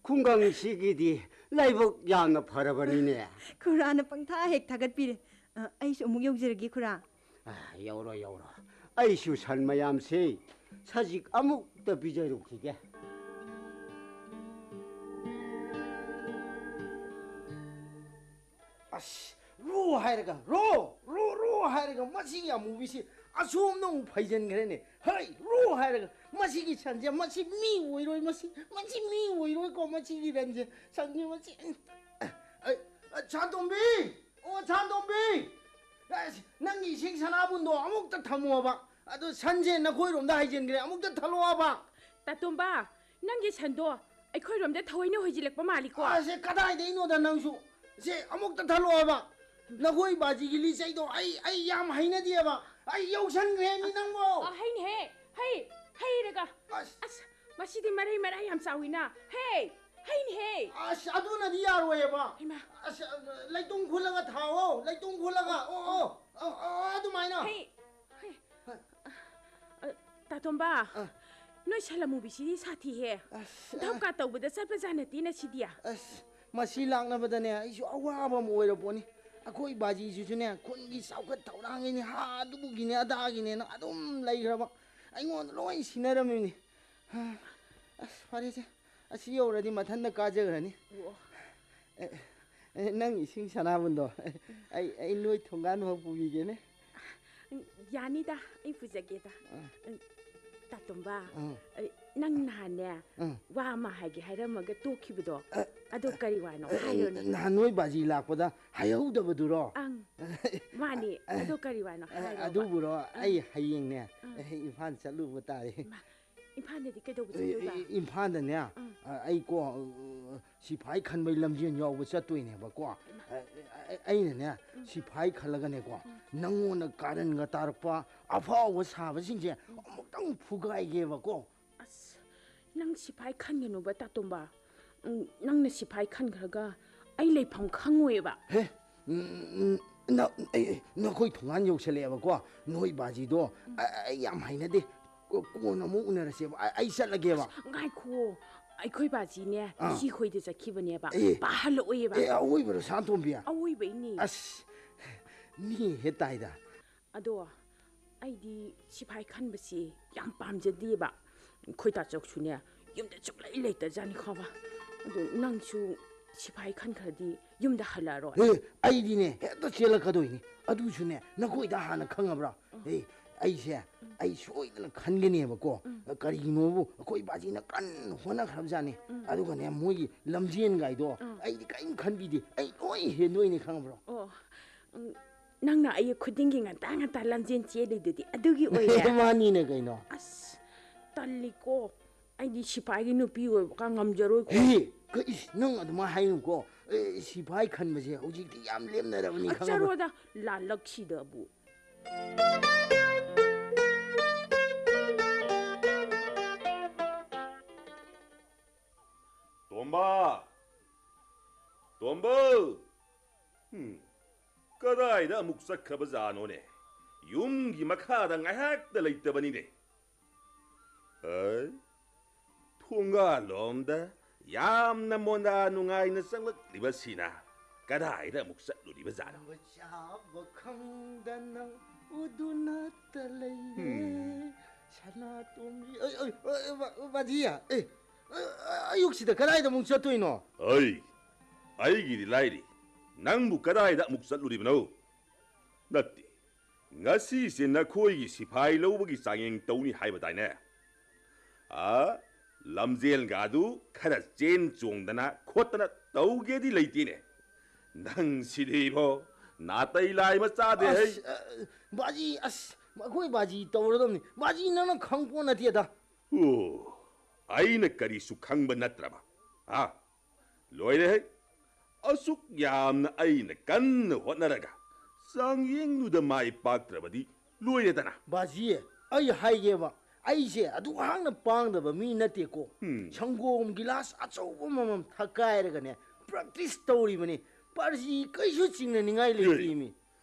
ꯈꯨꯡꯒꯪꯁꯤꯒꯤꯗꯤ ꯂꯥꯏꯕꯛ ꯌꯥꯝꯅ ꯐꯔꯕꯅꯤꯅꯦ꯫ ꯈꯨꯔꯥꯅ ꯄꯪꯊꯥ ꯍꯦꯛ ꯊꯥꯒꯠꯄꯤꯔꯦ꯫ ꯑ, ꯑꯩꯁꯨ ꯑꯃꯨꯛ ꯌꯧꯖꯔꯒꯦ, ꯈꯨꯔꯥ꯫ ꯑ, ꯌꯧꯔꯣ, ꯌꯧꯔꯣ꯫ ꯑꯩꯁꯨ ꯁꯟ ꯃꯌꯥꯝꯁꯦ ꯁꯖꯤꯛ ꯑꯃꯨꯛꯇ ꯄꯤꯖꯔꯨꯈꯤꯒꯦ꯫ ꯑꯁ, ꯔꯣ ꯍꯥꯏꯔꯒ, ꯔꯣ, ꯔꯣ, ꯔꯣ ꯍꯥꯏꯔꯒ ꯃꯁꯤꯒꯤ ꯑꯃꯨꯕꯤꯁꯤ ꯑꯁꯣꯝꯗ ꯑꯃꯨꯛ ꯐꯩꯖꯟꯈ꯭ꯔꯦꯅꯦ꯫ ꯍꯩ, ꯔꯣ ꯍꯥꯏꯔꯒ ꯃꯁꯤꯒꯤ ꯁꯟꯁꯦ, ꯃꯁꯤ ꯃꯤ ꯑꯣꯏꯔꯣꯏ, ꯃꯁꯤ, ꯃꯁꯤ ꯃꯤ ꯑꯣꯏꯔꯣꯏꯀꯣ, ꯃꯁꯤꯒꯤ ꯔꯟꯁꯦ, ꯁꯟꯁꯦ ꯃꯁꯤ꯫ ꯑ, ꯑ, ꯁꯥꯟꯇꯣꯝꯕꯤ! ꯑꯣ, ꯁꯥꯟꯇꯣꯝꯕꯤ! ꯑꯁ, ꯅꯪꯒꯤ ꯏꯁꯤꯡ ꯁꯅꯥꯕꯨꯟꯗꯣ ꯑꯃꯨꯛꯇ ꯊꯝꯃꯣꯕ꯫ ꯑꯗꯨ ꯁꯟꯁꯦ ꯅꯈꯣꯏꯔꯣꯝꯗ ꯍꯩꯖꯤꯟꯈ꯭ꯔꯦ, ꯑꯃꯨꯛꯇ ꯊꯜꯂꯣꯕ꯫ ꯇꯥꯇꯣꯝꯕ, ꯅꯪꯒꯤ ꯁꯟꯗꯣ ꯑꯩꯈꯣꯏꯔꯣꯝꯗ ꯊꯑꯣꯏꯅ ꯍꯣꯏꯖꯤꯜꯂꯛꯄ ꯃꯥꯜꯂꯤꯀꯣ? ꯑꯁꯦ, ꯀꯗꯥꯏꯗꯩꯅꯣꯗ ꯅꯪꯁꯨ? ꯁꯦ, ꯑꯃꯨꯛꯇ ꯊꯜꯂꯣꯕ꯫ ꯅꯈꯣꯏ ꯕꯥꯖꯤꯒꯤ ꯂꯤꯆꯩꯗꯣ ꯑꯩ, ꯑꯩ ꯌꯥꯝ ꯍꯩꯅꯗꯦꯕ꯫ ꯑꯩ ꯌꯧꯁꯟꯈ꯭ꯔꯦꯃꯤ ꯅꯪꯕꯣ꯫ ꯑ, ꯍꯩꯅꯦꯍꯦ, ꯍꯩ, ꯍꯩꯔꯒ꯫ ꯑꯁ꯫ ꯑꯁ, ꯃꯁꯤꯗꯤ ꯃꯔꯩ ꯃꯔꯥ ꯌꯥꯝ ꯆꯥꯎꯋꯤꯅ꯫ ꯍꯦ, ꯍꯩꯅꯦꯍꯦ꯫ ꯑꯁ, ꯑꯗꯨꯅꯗꯤ ꯌꯥꯔꯣꯏꯌꯦꯕ꯫ ꯍꯩꯃꯥ꯫ ꯑꯁ, ꯂꯩꯇꯨꯝ ꯈꯨꯜꯂꯒ ꯊꯥꯎꯑꯣ, ꯂꯩꯇꯨꯝ ꯈꯨꯜꯂꯒ꯫ ꯑꯣ, ꯑꯣ, ꯑꯣ, ꯑꯣ, ꯑꯗꯨꯃꯥꯏꯅ꯫ ꯍꯩ, ꯍꯩ꯫ ꯑ, ꯇꯥꯇꯣꯝꯕ, ꯑ꯫ ꯅꯣꯏ ꯁꯟ ꯑꯃꯨꯕꯤꯁꯤꯗꯤ ꯁꯥꯊꯤꯍꯦ꯫ ꯑꯁ, ꯑ꯫ ꯙꯞꯀꯥ ꯇꯧꯕꯗ ꯆꯠꯄꯖꯥꯠ ꯅꯠꯇꯦ ꯅꯁꯤꯗꯤ꯫ ꯑꯁ, ꯃꯁꯤ ꯂꯥꯛꯅꯕꯗꯅꯦ ꯑꯩꯁꯨ ꯑꯋꯥꯕ ꯑꯃ ꯑꯣꯏꯔꯄꯣꯠꯅꯤ꯫ ꯑꯩꯈꯣꯏ ꯕꯥꯖꯤꯁꯤꯁꯨꯅꯦ ꯈꯨꯟꯒꯤ ꯆꯥꯎꯈꯠ ꯊꯧꯔꯥꯡꯒꯤꯅꯤ, ꯍꯥ ꯑꯗꯨꯒꯤꯅꯦ ꯑꯗꯥꯒꯤꯅꯦꯅ ꯑꯗꯨꯝ ꯂꯩꯈ꯭ꯔꯕ꯫ ꯑꯩꯉꯣꯟꯗ ꯂꯣꯏ ꯁꯤꯟꯅꯔꯝꯃꯤꯅꯤ꯫ ꯑꯁ, ꯐꯔꯦꯁꯦ꯫ ꯑꯁꯤ ꯌꯧꯔꯗꯤ ꯃꯊꯟꯇ ꯀꯥꯖꯈ꯭ꯔꯅꯤ꯫ ꯑꯣ꯫ ꯑꯦ, ꯑꯦ, ꯅꯪ ꯏꯁꯤꯡ ꯁꯅꯥꯕꯨꯟꯗꯣ ꯑꯩ, ꯑꯩ ꯅꯣꯏ ꯊꯣꯡꯒꯥꯟ ꯐꯥꯎ ꯄꯨꯕꯤꯒꯦꯅꯦ꯫ ꯌꯥꯅꯤꯗ, ꯑꯩ ꯄꯨꯖꯒꯦꯗ꯫ ꯑ꯫ ꯇꯥꯇꯣꯝꯕ, ꯑ꯫ ꯑꯩ, ꯅꯪ ꯅꯍꯥꯟꯅꯦ, ꯑ꯫ ꯋꯥ ꯑꯃ ꯍꯥꯏꯒꯦ ꯍꯥꯏꯔꯝꯃꯒ ꯇꯣꯛꯈꯤꯕꯗꯣ, ꯑ, ꯑꯗꯣ ꯀꯔꯤ ꯋꯥꯅꯣ? ꯑ, ꯍꯥꯏꯔꯣꯅꯦ꯫ ꯅꯍꯥꯟ ꯅꯣꯏ ꯕꯥꯖꯤ ꯂꯥꯛꯄꯗ ꯍꯥꯏꯍꯧꯗꯕꯗꯨꯔꯣ? ꯑꯪ, ꯃꯥꯅꯤ꯫ ꯑ, ꯑꯗꯣ ꯀꯔꯤ ꯋꯥꯅꯣ? ꯑ, ꯍꯥꯏꯔꯣꯕ꯫ ꯑꯗꯨꯕꯨꯔꯣ? ꯑꯪ꯫ ꯑꯩ ꯍꯌꯦꯡꯅꯦ, ꯑꯪ꯫ ꯑꯩ ꯏꯝꯐꯥꯜ ꯆꯠꯂꯨꯕ ꯇꯥꯔꯦ꯫ ꯃꯥ, ꯏꯝꯐꯥꯜꯗꯗꯤ ꯀꯩꯗꯧꯕ ꯑꯦ, ꯆꯠꯇꯣꯏꯕ? ꯑꯦ, ꯏꯝꯐꯥꯜꯗꯅꯦ, ꯎꯝ꯫ ꯑ, ꯑꯩ ꯀꯣ, ꯑ, ꯁꯤꯐꯥꯏ ꯈꯟꯕꯩ ꯂꯝꯖꯦꯟ ꯌꯥꯎꯕ ꯆꯠꯇꯣꯏꯅꯦꯕꯀꯣ꯫ ꯏꯃꯥ꯫ ꯑ, ꯑ, ꯑꯩꯅꯅꯦ, ꯎꯝ꯫ ꯁꯤꯐꯥꯏ ꯈꯜꯂꯒꯅꯦꯀꯣ, ꯎꯝ꯫ ꯅꯪꯉꯣꯟꯗ ꯀꯥꯔꯟꯒ ꯇꯥꯔꯛꯄ ꯑꯐꯥꯎꯕ ꯁꯥꯕꯁꯤꯡꯁꯦ ꯎꯝ꯫ ꯑꯃꯨꯛꯇꯪ ꯐꯨꯒꯥꯏꯒꯦꯕꯀꯣ꯫ ꯅꯪ ꯁꯤꯐꯥꯏ ꯈꯟꯒꯅꯨꯕ, ꯇꯥꯇꯣꯝꯕ꯫ ꯎꯝ, ꯅꯪꯅ ꯁꯤꯐꯥꯏ ꯈꯟꯈ꯭ꯔꯒ ꯑꯩ ꯂꯩꯐꯝ ꯈꯪꯉꯣꯏꯕ꯫ ꯍꯦ, ꯎꯝ, ꯎꯝ, ꯅ-, ꯑꯩ, ꯑꯩ, ꯅꯈꯣꯏ ꯊꯣꯡꯒꯥꯟ ꯌꯧꯁꯜꯂꯛꯑꯦꯕꯀꯣ꯫ ꯅꯣꯏ ꯕꯥꯖꯤꯗꯣ, ꯎꯝ꯫ ꯑ-, ꯑꯩ ꯌꯥꯝ ꯍꯩꯅꯗꯦ꯫ ꯀꯣ-, ꯀꯣꯟꯅ ꯑꯃꯨꯛ ꯎꯅꯔꯁꯦꯕ꯫ ꯑ-, ꯑꯩ ꯆꯠꯂꯒꯦꯕ꯫ ꯉꯥꯏꯈꯣ, ꯑꯩꯈꯣꯏ ꯕꯥꯖꯤꯅꯦ, ꯑꯥ꯫ ꯏꯆꯦ ꯈꯣꯏꯗ ꯆꯠꯈꯤꯕꯅꯦꯕ꯫ ꯑꯦ꯫ ꯄꯥꯍꯜꯂꯛꯑꯣꯏꯕ꯫ ꯑꯦ, ꯑꯋꯣꯏꯕꯔꯣ, ꯁꯅꯥꯇꯣꯝꯕꯤ? ꯑꯋꯣꯏꯕꯩꯅꯦ꯫ ꯑꯁ, ꯃꯤ ꯍꯦꯛ ꯇꯥꯏꯗ꯫ ꯑꯗꯣ ꯑꯩꯗꯤ ꯁꯤꯐꯥꯏ ꯈꯟꯕꯁꯤ ꯌꯥꯝ ꯄꯥꯝꯖꯗꯦꯕ꯫ ꯑꯩꯈꯣꯏ ꯇꯥꯆꯧꯁꯨꯅꯦ, ꯌꯨꯝꯗ ꯁꯨꯛꯂꯩ ꯂꯩꯇꯖꯥꯠꯅꯤ, ꯈꯪꯉꯕ? ꯑꯗꯣ ꯅꯪꯁꯨ ꯁꯤꯐꯥꯏ ꯈꯟꯈ꯭ꯔꯗꯤ ꯌꯨꯝꯗ ꯍꯜꯂꯛꯑꯔꯣꯏ꯫ ꯑꯦ, ꯑꯩꯗꯤꯅꯦ, ꯍꯦꯛꯇ ꯆꯦꯜꯂꯛꯀꯗꯣꯏꯅꯤ꯫ ꯑꯗꯨꯁꯨꯅꯦ, ꯅꯈꯣꯏꯗ ꯍꯥꯟꯅ ꯈꯪꯉꯕ꯭ꯔꯥ? ꯎꯝ꯫ ꯑꯦ, ꯑꯩꯁꯦ, ꯎꯝ꯫ ꯑꯩ ꯁꯣꯏꯗꯅ ꯈꯟꯒꯅꯦꯕꯀꯣ꯫ ꯎꯝ꯫ ꯀꯔꯤꯒꯤꯅꯣꯕꯨ, ꯑꯩꯈꯣꯏ ꯕꯥꯖꯤꯅ ꯀꯟꯅ ꯍꯣꯠꯅꯈ꯭ꯔꯕꯖꯥꯠꯅꯤ꯫ ꯎꯝ꯫ ꯑꯗꯨꯒꯅꯦ, ꯃꯣꯏꯒꯤ ꯂꯝꯖꯦꯟꯒꯥꯏꯗꯣ, ꯎꯝ꯫ ꯑꯩꯗꯤ ꯀꯔꯤꯝ ꯈꯟꯕꯤꯗꯦ꯫ ꯑꯩ ꯂꯣꯏ ꯍꯦꯟꯗꯣꯏꯅꯤ, ꯈꯪꯉꯕ꯭ꯔꯣ? ꯑꯣ, ꯎꯝ, ꯅꯪꯅ ꯑꯩ ꯈꯨꯗꯤꯡꯒꯤ ꯉꯟꯇꯥ ꯉꯟꯇꯥ ꯂꯝꯖꯦꯟ ꯆꯦꯜꯂꯤꯗꯨꯗꯤ ꯑꯗꯨꯒꯤ ꯑꯣꯏꯔꯦ꯫ ꯃꯥꯅꯤꯅꯦ ꯀꯩꯅꯣ꯫ ꯑꯁ, ꯇꯜꯂꯤꯀꯣ꯫ ꯑꯩꯗꯤ ꯁꯤꯐꯥꯏꯒꯤ ꯅꯨꯄꯤ ꯑꯣꯏꯕꯒ ꯉꯝꯖꯔꯣꯏꯀꯣ꯫ ꯍꯦ, ꯀ-, ꯏꯁ, ꯅꯪ ꯑꯗꯨꯃꯥꯏ ꯍꯥꯏꯅꯨꯀꯣ꯫ ꯑꯦ, ꯁꯤꯐꯥꯏ ꯈꯟꯕꯁꯦ ꯍꯧꯖꯤꯛꯇꯤ ꯌꯥꯝ ꯂꯦꯝꯅꯔꯕꯅꯤ, ꯑ, ꯈꯪꯉꯕ꯭ꯔꯥ? ꯆꯠꯔꯣꯗ, ꯂꯥꯜꯂꯛꯁꯤꯗꯕꯨ꯫ ꯇꯣꯝꯕ! ꯇꯣꯝꯕ! ꯍꯨꯝ, ꯀꯗꯥꯏꯗ ꯑꯃꯨꯛ ꯆꯠꯈ꯭ꯔꯕꯖꯥꯠꯅꯣꯅꯦ? ꯌꯨꯝꯒꯤ ꯃꯈꯥꯗ ꯉꯥꯏꯍꯥꯛꯇ ꯂꯩꯇꯕꯅꯤꯅꯦ꯫ ꯑꯩ, ꯊꯣꯡꯒꯥꯜꯂꯣꯝꯗ ꯌꯥꯝꯅ ꯃꯣꯟꯗꯥ ꯅꯨꯡꯉꯥꯏꯅ ꯆꯪꯂꯛꯂꯤꯕꯁꯤꯅ ꯀꯗꯥꯏꯗ ꯑꯃꯨꯛ ꯆꯠꯂꯨꯔꯤꯕꯖꯥꯠꯅꯣ? ꯆꯥꯕ ꯈꯪꯗꯅ ꯎꯗꯨꯅꯇ ꯂꯩꯔꯦ꯫ ꯍꯨꯝ꯫ ꯁꯅꯥꯇꯣꯝꯕꯤ, ꯑꯩ, ꯑꯩ, ꯑꯩ, ꯕꯥ-, ꯕꯥꯖꯤ, ꯑꯦ, ꯑ-, ꯑꯌꯨꯛꯁꯤꯗ ꯀꯗꯥꯏꯗ ꯑꯃꯨꯛ ꯆꯠꯇꯣꯏꯅꯣ? ꯑꯩ, ꯑꯩꯒꯤꯗꯤ ꯂꯥꯏꯔꯤ, ꯅꯪꯕꯨ ꯀꯗꯥꯏꯗ ꯑꯃꯨꯛ ꯆꯠꯂꯨꯔꯤꯕꯅꯣ? ꯅꯠꯇꯦ, ꯉꯁꯤꯁꯦ ꯅꯈꯣꯏꯒꯤ ꯁꯤꯐꯥꯏ ꯂꯧꯕꯒꯤ ꯆꯥꯡꯌꯦꯡ ꯇꯧꯅꯤ ꯍꯥꯏꯕꯗꯥꯏꯅꯦ? ꯑ, ꯂꯝꯖꯦꯜꯒꯥꯗꯨ ꯈꯔ ꯆꯦꯟ ꯆꯣꯡꯗꯅ ꯈꯣꯠꯇꯅ ꯇꯧꯒꯦꯗꯤ ꯂꯩꯇꯦꯅꯦ꯫ ꯅꯪꯁꯤꯗꯤꯕꯣ, ꯅꯥꯇꯩ ꯂꯥꯏ ꯃꯆꯥꯗꯦ ꯍꯩ꯫ ꯑꯁ, ꯑ, ꯕꯥꯖꯤ, ꯑꯁ, ꯑꯩꯈꯣꯏ ꯕꯥꯖꯤ ꯇꯧꯔꯗꯕꯅꯤ꯫ ꯕꯥꯖꯤ, ꯅꯪꯅ ꯈꯪꯄꯣꯠ ꯅꯠꯇꯦꯗ꯫ ꯑꯣ, ꯑꯩꯅ ꯀꯔꯤꯁꯨ ꯈꯪꯕ ꯅꯠꯇ꯭ꯔꯕ? ꯍꯥ? ꯂꯣꯏꯔꯦꯍꯦ! ꯑꯁꯨꯛ ꯌꯥꯝꯅ ꯑꯩꯅ ꯀꯟꯅ ꯍꯣꯠꯅꯔꯒ ꯆꯥꯡꯌꯦꯡꯗꯨꯗ ꯃꯥꯏ ꯄꯥꯛꯇ꯭ꯔꯕꯗꯤ ꯂꯣꯏꯔꯦꯗꯅ꯫ ꯕꯥꯖꯤ, ꯑꯩ ꯍꯥꯏꯒꯦꯕ, ꯑꯩꯁꯦ ꯑꯗꯨ ꯍꯥꯡꯅ ꯄꯥꯡꯗꯕ ꯃꯤ ꯅꯠꯇꯦꯀꯣ꯫ ꯎꯝ꯫ ꯁꯪꯒꯣꯝ ꯒꯤꯂꯥꯁ ꯑꯆꯧꯕ ꯑꯃꯃꯝ ꯊꯛꯀꯥꯏꯔꯒꯅꯦ, practice ꯇꯧꯔꯤꯕꯅꯤ꯫ ꯄꯥꯔꯖꯤ ꯀꯩꯁꯨ ꯆꯤꯡꯅꯅꯤꯡꯉꯥꯏ ꯂꯩꯇꯦ ꯃꯤ꯫